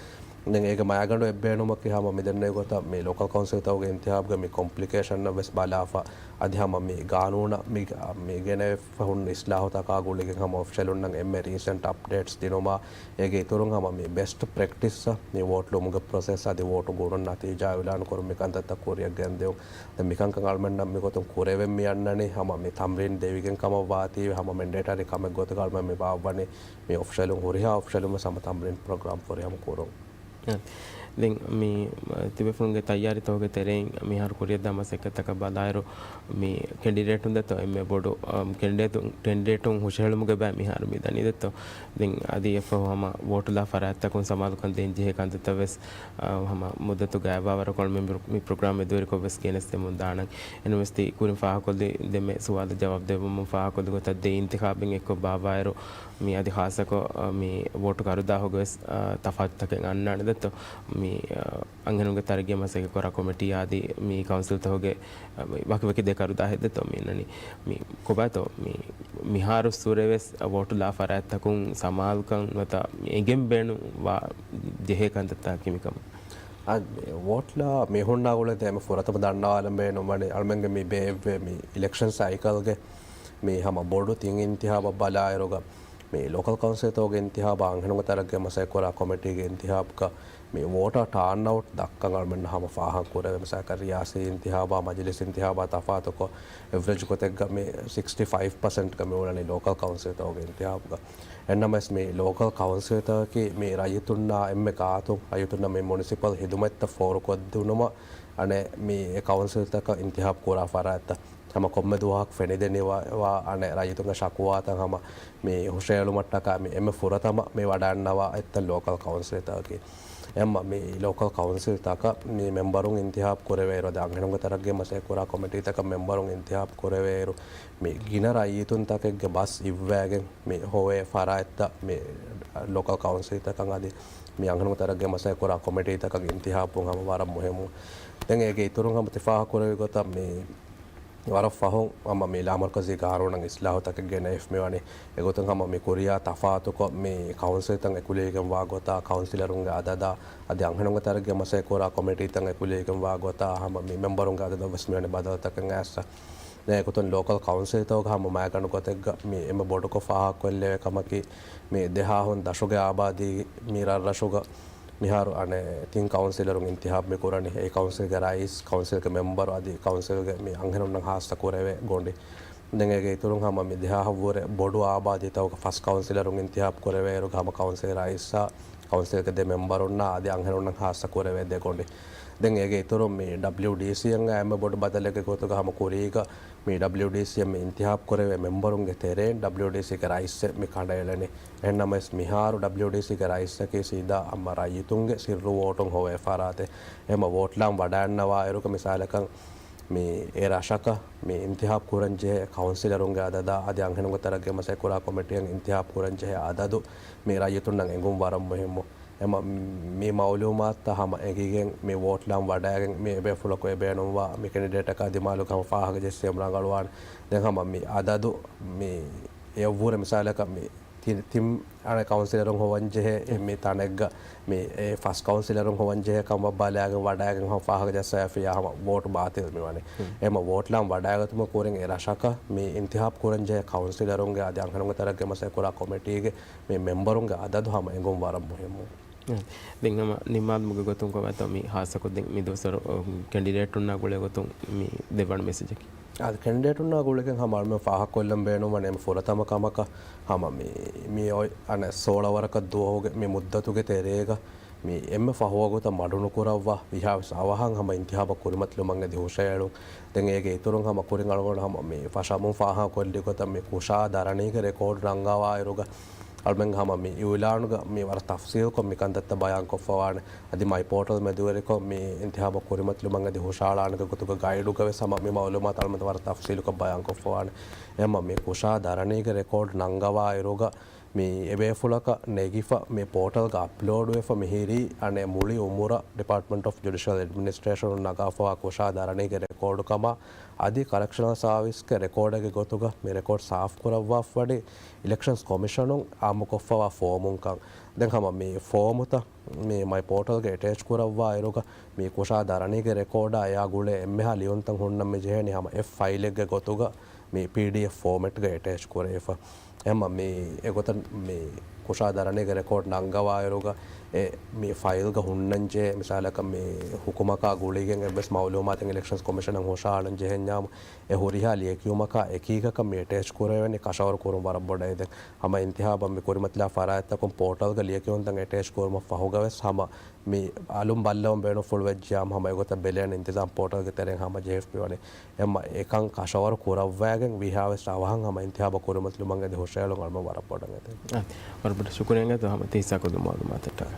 ދެން އޭގެ މައިގަނޑު އެއްބޭނުމަކީ ހަމަ މި ދެންނެވި ގޮތަށް މި ލޯކަލް ކައުންސިލްތަކުގެ އިންތިހާބްގެ މި ކޮމްޕްލިކޭޝަންއަށް ވެސް ބަލާފަ، އަދި ހަމަ މި ގާނޫނަށް މި، މި ގެނެވިފަ ހުންނަ އިސްލާހުތަކާ ގުޅިގެން ހަމަ އޮފިޝަލުންނަށް އެންމެ ރީސެންޓް އަޕްޑޭޓްސް ދިނުމާ، އޭގެ އިތުރުން ހަމަ މި ބެސްޓް ޕްރެކްޓިސްއަށް މި ވޯޓް ލުމުގެ ޕްރޮސެސް އަދި ވޯޓު ގުނުން ނަތީޖާ އިއުލާން ކުރުން މި ކަންތައްތައް ކުރިއަށް ގެންދެވުން. ދެން މިކަންކަން އަޅުމެންނަށް މިގޮތުން ކުރެވެން މި އަންނަނީ ހަމަ މި ތަމްރީން ދެވިގެން ކަމަށް ވާތީވެ ހަމަ މެންޑޭޓަރީ ކަމެއް ގޮތުގަ އަޅުމެން މި ބާއްވަނީ މި އޮފިޝަލުން ހުރިހާ އޮފިޝަލުން ވެސް ހަމަ ތަމްރީން ޕްރޮގްރާމް ފުރިހަމަ ކުރުން. އެ، ދެން މި ތިބޭފުޅުންގެ ތައްޔާރީތަކުގެ ތެރެއިން މިހާރު ކުރިއަށްދާ މަސައްކަތްތަކަށް ބަލާއިރު، މި ކެންޑިޑޭޓުން ދެތޯ އެންމެ ބޮޑު، އަ، ކެންޑިޑޭޓު-، ކެންޑިޑޭޓުން ހުށަހެޅުމުގެ ބައި މިހާރު މި ދަނީ ދެތޯ. ދެން އަދި އެއަށްފަހު ހަމަ ވޯޓުލާ ފަރާތްތަކުން ސަމާލުކަން ދޭން ޖެހޭ ކަންތައްތައް ވެސް، އަ، ހަމަ މުއްދަތު ގާތްވާވަރަކަށް އަޅުމެން މި، މި ޕްރޮގްރާމް މެދުވެރިކޮށް ވެސް ގެނެސްދެމުން ދާނަން. އެންވެސް ތި ކުރިން ފާހަގަކޮށްލި ދެންމެ ސުވާލަށް ޖަވާބު ދެއްވަމުން ފާހަގަކޮށްލި ގޮތަށް ދެ އިންތިޚާބެއް އެއްކޮށް ބާއްވާއިރު، މި އަދި ޚާއްޞަކޮށް، އަ، މި ވޯޓު ކަރުދާހުގެ ވެސް، އަ، ތަފާތުތަކެއް އަންނާނެ ދެއްތޯ. މި، އަ، އަންހެނުންގެ ތަރައްގީ މަސައްކަތް ކުރާ ކޮމިޓީ އަދި މި ކައުންސިލްތަކުގެ، އަ، މި ވަކި ވަކި ދެ ކަރުދާހެއް ދެއްތޯ މި އަންނަނީ. މި ކޮބާތޯ މި މިހާރު ސުރެ ވެސް ވޯޓުލާ ފަރާތްތަކުން ސަމާލުކަން ނުވަތަ މި އެނގެން ބޭނުން ވާ ޖެހޭ ކަންތައްތަކަކީ މިކަމަށް. އަ، ވޯޓްލާ މީހުންނާ ގުޅޭ މި ފުރަތަމަ ދަންނަވާލަން ބޭނުންވަނީ އަޅުމެންގެ މި ބޭއްވޭ މި އިލެކްޝަން ސައިކަލްގެ މި ހަމަ ބޮޑު ތިން އިންތިހާބަށް ބަލާއިރުގަ، މި ލޯކަލް ކައުންސިލްތަކުގެ އިންތިހާބާ އަންހެނުންގެ ތަރައްގީ މަސައްކަތް ކުރާ ކޮމިޓީގެ އިންތިހާބުގަ މި ވޯޓާ ޓާންއައުޓް ދައްކަން އަޅުމެންނަށް ހަމަ ފާހަގަ ކުރެވޭ. މިސާލަކަށް ރިޔާސީ އިންތިހާބާ، މަޖިލިސް އިންތިހާބާ ތަފާތުކޮށް، އެވްރެޖް ގޮތެއްގަ މި ސިކްސްޓީ ފައިވް ޕަސެންޓްގަ މި އުޅެނީ ލޯކަލް ކައުންސިލްތަކުގެ އިންތިހާބުގަ. އެހެންނަމަވެސް މި ލޯކަލް ކައުންސިލްތަކަކީ މި ރައްޔިތުންނާ އެންމެ ގާތުން ރައްޔިތުންނަށް މި މުނިސިޕަލް ހިދުމަތްތައް ފޯރުކޮށްދިނުމަށް އަނެއް މި އެ ކައުންސިލްތަކަށް އިންތިހާބު ކުރާ ފަރާތްތައް ހަމަ ކޮންމެ ދުވަހަކު ފެނިދެނިވާ، ވާ އަނެއް ރައްޔިތުންގެ ޝަކުވާތައް ހަމަ މި ހުށައެޅުމަށްޓަކާ މި އެންމެ ފުރަތަމަ މި ވަޑައިގަންނަވާ އެއްތައް ލޯކަލް ކައުންސިލްތަކަކީ. އެހެންމަ މި ލޯކަލް ކައުންސިލްތަކަށް މި މެމްބަރުން އިންތިހާބު ކުރެވޭއިރު، އަދި އަންހެނުންގެ ތަރައްގީ މަސައްކަތް ކުރާ ކޮމިޓީތަކަށް މެމްބަރުން އިންތިހާބު ކުރެވޭއިރު، މި ގިނަ ރައްޔިތުންތަކެއްގެ ބަސް އިއްވައިގެން މި ހޮވޭ ފަރާތްތައް މި ލޯކަލް ކައުންސިލްތަކަށް އަދި މި އަންހެނުންގެ ތަރައްގީ މަސައްކަތް ކުރާ ކޮމިޓީތަކަށް އިންތިހާބު ހަމަ ވަރަށް މުހިއްމު. ދެން އޭގެ އިތުރުން ހަމަ ތި ފާހަގަކުރެއްވި ގޮތަށް މި ވަރަށް ފަހުން ހަމަ މި ލާމަރުކަޒީ ގާނޫނަށް އިސްލާހުތަކެއް ގެނެވިފަ މިވަނީ. އެގޮތުން ހަމަ މި ކުރިއާ ތަފާތުކޮށް، މި ކައުންސިލްތައް އެކުލެވިގެންވާ ގޮތާ، ކައުންސިލަރުންގެ އަދަދާ އަދި އަންހެނުންގެ ތަރައްގީ މަސައްކަތް ކުރާ ކޮމިޓީތައް އެކުލެވިގެންވާ ގޮތާ ހަމަ މި މެމްބަރުންގެ އަދަދަށް ވެސް މިވަނީ ބަދަލުތަކެއް އައިސްފަ. ދެން އެގޮތުން ލޯކަލް ކައުންސިލްތަކުގަ ހަމަ މައިގަނޑު ގޮތެއްގަ މި އެންމެ ބޮޑުކޮށް ފާހަގަކޮށްލެވޭ ކަމަކީ، މި ދެހާހުން ދަށުގެ އާބާދީ މި ރަށްރަށުގަ މިހާރު އަނެއް ތިން ކައުންސިލަރުން އިންތިހާބު މި ކުރަނީ. އެއީ ކައުންސިލްގެ ރައީސް، ކައުންސިލްގެ މެމްބަރު އަދި ކައުންސިލްގެ މި އަންހެނުންނަށް ހާއްސަ ކުރެވޭ ގޮނޑި. ދެން އޭގެ އިތުރުން ހަމަ މި ދެހާހަށްވުރެ ބޮޑު އާބާދީތަކުގަ ފަސް ކައުންސިލަރުން އިންތިހާބު ކުރެވޭއިރު ހަމަ ކައުންސިލް ރައީސާ، ކައުންސިލްގެ ދެ މެމްބަރުންނާ އަދި އަންހެނުންނަށް ހާއްސަ ކުރެވޭ ދެ ގޮނޑި. ދެން އޭގެ އިތުރުން މި ޑަބްލިއުޑީސީއަށް އެންމެ ބޮޑު ބަދަލެއްގެ ގޮތުގަ ހަމަ ކުރީގަ މި ޑަބްލިއުޑީސީއަށް މި އިންތިހާބް ކުރެވޭ މެމްބަރުންގެ ތެރެއިން ޑަބްލިއުޑީސީގެ ރައީސެއް މި ކަނޑައެޅެނީ. އެހެންނަމަވެސް މިހާރު ޑަބްލިއުޑީސީގެ ރައީސަކީ ސީދާ ހަމަ ރައްޔިތުންގެ ސިއްރު ވޯޓުން ހޮވޭ ފަރާތެއް. އެހެންމަ ވޯޓްލާން ވަޑައިގަންނަވާ އިރުގަ މިސާލަކަށް މި އެ ރަށަކަށް މި އިންތިހާބް ކުރަން ޖެހޭ ކައުންސިލަރުންގެ އަދަދާ އަދި އަންހެނުންގެ ތަރައްގީ މަސައްކަތް ކުރާ ކޮމިޓީއަށް އިންތިހާބް ކުރަން ޖެހޭ އަދަދު މި ރައްޔިތުންނަށް އެނގުން ވަރަށް މުހިއްމު. އެމަ މި މައުލޫމާތުތައް ހަމަ އެނގިގެން މި ވޯޓްލާން ވަޑައިގެން މި އެބޭފުޅަކު އެބޭނުންވާ މި ކެނޑިޑޭޓަކާ ދިމާލުގަ ހަމަ ފާހަގަ ޖެއްސީ އެމް ރަނގަޅުވާނެ. ދެން ހަމަ މި އަދަދު މި އެއަށްވުރެ މިސާލަކަށް މި ތި-، ތިން އަނެއް ކައުންސިލަރުން ހޮވަން ޖެހޭ މި ތަނެއްގަ މި އެ ފަސް ކައުންސިލަރުން ހޮވަން ޖެހޭ ކަމަށް ބަލާގެން ވަޑައިގެން ހަމަ ފާހަގަ ޖައްސާފިޔާ ހަމަ ވޯޓު ބާތިލް މިވަނީ. އެމަ ވޯޓްލާން ވަޑައިގަތުމަށް ކުރިން އެ ރަށަކަށް މި އިންތިހާބް ކުރަން ޖެހޭ ކައުންސިލަރުންގެ އަދި އަންހެނުންގެ ތަރައްގީ މަސައްކަތް ކުރާ ކޮމިޓީގެ މި މެމްބަރުންގެ އަދަދު ހަމަ އެނގުން ވަރަށް މުހިއްމު. ދެން ހަމަ ނިންމާލުމުގެ ގޮތުން ކޮބާތޯ މި ހާއްސަކޮށް ދެން މި ދުވަސްވަރު، އަ، ކެނޑިޑޭޓުންނާ ގުޅޭ ގޮތުން މި ދެއްވާނެ މެސެޖަކީ؟ އަދި ކެނޑިޑޭޓުންނާ ގުޅިގެން ހަމަ އަޅުމެން ފާހަގަކޮށްލަން ބޭނުންވަނީ އެންމެ ފުރަތަމަ ކަމަކަށް ހަމަ މި، މި އޮތް އަނެއް ސޯޅަ ވަރަކަށް ދުވަހުގެ މި މުއްދަތުގެ ތެރޭގަ މި އެންމެ ފަހު ވަގުތަށް މަޑުނުކުރައްވާ ވީހާވެސް އަވަހަށް ހަމަ އިންތިހާބަށް ކުރިމަތިލުމަށް އެދި ހުށައެޅުން. ދެން އޭގެ އިތުރުން ހަމަ ކުރިން އަޅުގަނޑު ހަމަ މި ފަށަމުން ފާހަގަކޮށްލި ގޮތަށް މި ކުށާ ދަރަނީގެ ރެކޯޑް ނަންގަވާއިރުގަ އަޅުމެން ހަމަ މި އިއުލާނުގަ މި ވަރަށް ތަފްސީލްކޮށް މި ކަންތައްތައް ބަޔާންކޮށްފަވާނެ. އަދި މައި ޕޯޓަލް މެދުވެރިކޮށް މި އިންތިހާބަށް ކުރިމަތިލުމަށް އެދި ހުށައަޅާނެގެ ގޮތުގަ ގައިޑުގަ ވެސް ހަމަ މި މައުލޫމާތު އަޅުމެން ވަރަށް ތަފްސީލުކޮށް ބަޔާންކޮށްފަވާނެ. އެހެންމަ މި ކުށާ ދަރަނީގެ ރެކޯޑް ނަންގަވާއިރުގަ މި އެބޭފުޅަކަށް ނެގިފަ މި ޕޯޓަލްގަ އަޕްލޯޑުވެފަ މިހިރީ އަނެއް މުޅި އުމުރަށް ޑިޕާޓްމަންޓް އޮފް ޖުޑިޝަލް އެޑްމިނިސްޓްރޭޝަނުން ނަގާފަވާ ކުށާ ދަރަނީގެ ރެކޯޑު ކަމަށް އަދި ކަރެކްޝަނަލް ސާވިސްގެ ރެކޯޑެއްގެ ގޮތުގަ މި ރެކޯޑް ސާފް ކުރައްވާފަވަނީ އިލެކްޝަންސް ކޮމިޝަނުން އާއްމުކޮށްފަވާ ފޯމުންކަން. ދެން ހަމަ މި ފޯމުތައް މި މައި ޕޯޓަލްގެ އެޓޭޗް ކުރައްވާ އިރުގަ މި ކުށާ ދަރަނީގެ ރެކޯޑާ އެއާ ގުޅޭ އެންމެހާ ލިޔުންތައް ހުންނަން މި ޖެހޭނީ ހަމަ އެއް ފައިލެއްގެ ގޮތުގަ މި ޕީޑީއެފް ފޯމެޓްގަ އެޓޭޗް ކުރެވިފަ. އެހެންމަ މި އެގޮތަށް މި ކުށާ ދަރަނީގެ ރެކޯޑް ނަންގަވާއިރުގަ އެ މި ފައިލްގަ ހުންނަންޖެހޭ މިސާލަކަށް މި ހުކުމަކާ ގުޅިގެން އެއްވެސް މައުލޫމާތެއް އިލެކްޝަންސް ކޮމިޝަނަށް ހުށައަޅަން ޖެހެންޏާމު އެ ހުރިހާ ލިޔެކިޔުމަކާ އެކީގަކަށް މި އެޓޭޗް ކުރެވެނީ ކަށަވަރު ކުރުން ވަރަށް ބޮޑަށް. ދެން ހަމަ އިންތިހާބަށް މި ކުރިމަތިލާ ފަރާތްތަކުން ޕޯޓަލްގަ ލިޔެކިޔުންތައް އެޓޭޗް ކުރުމަށް ފަހުގަވެސް ހަމަ މި އަލުން ބައްލަވަން ބޭނުންފުޅުވެއްޖެޔާމު ހަމަ އެގޮތަށް ބެލޭނެ އިންތިޒާމް ޕޯޓަލްގެ ތެރެއިން ހަމަ ޖެހިފަ މިވަނީ. އެމަ އެކަން ކަށަވަރު ކުރައްވައިގެން ވީހާވެސް އަވަހަށް ހަމަ އިންތިހާބަށް ކުރިމަތިލުމަށް އެދި ހުށައެޅުން އަޅުމެން ވަރަށް ބޮޑަށް އެދެން. އާ، ވަރަށް ބޮޑަށް ޝުކުރިއްޔާ އިނގޭތޯ ހަމަ ތި ހިއްސާކޮށްދިން މައުލޫމާތަށްޓަކާ.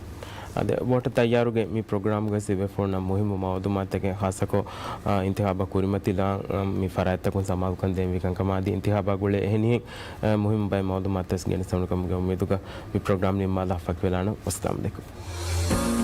އަދި ވޯޓަށް ތައްޔާރުގެ މި ޕްރޮގްރާމްގަ ސިވެފޯންނަށް މުހިއްމު މައުލޫމާތެއް ހާއްސަކޮށް، އާ، އިންތިހާބަށް ކުރިމަތިލާން، އާ، މި ފަރާތްތަކުން ސަމާލުކަން ދޭންވީ ކަންކަމާ އަދި އިންތިހާބާ ގުޅޭ އެހެނިހެން، އާ، މުހިއްމު ބައެއް މައުލޫމާތު ވެސް ގެނެސްދެވުނު ކަމުގެ އުއްމީދުގަ މި ޕްރޮގްރާމް ނިންމާލާ ފަކިވެލާނަން. ވައްސަލާމް އަލައިކުމް.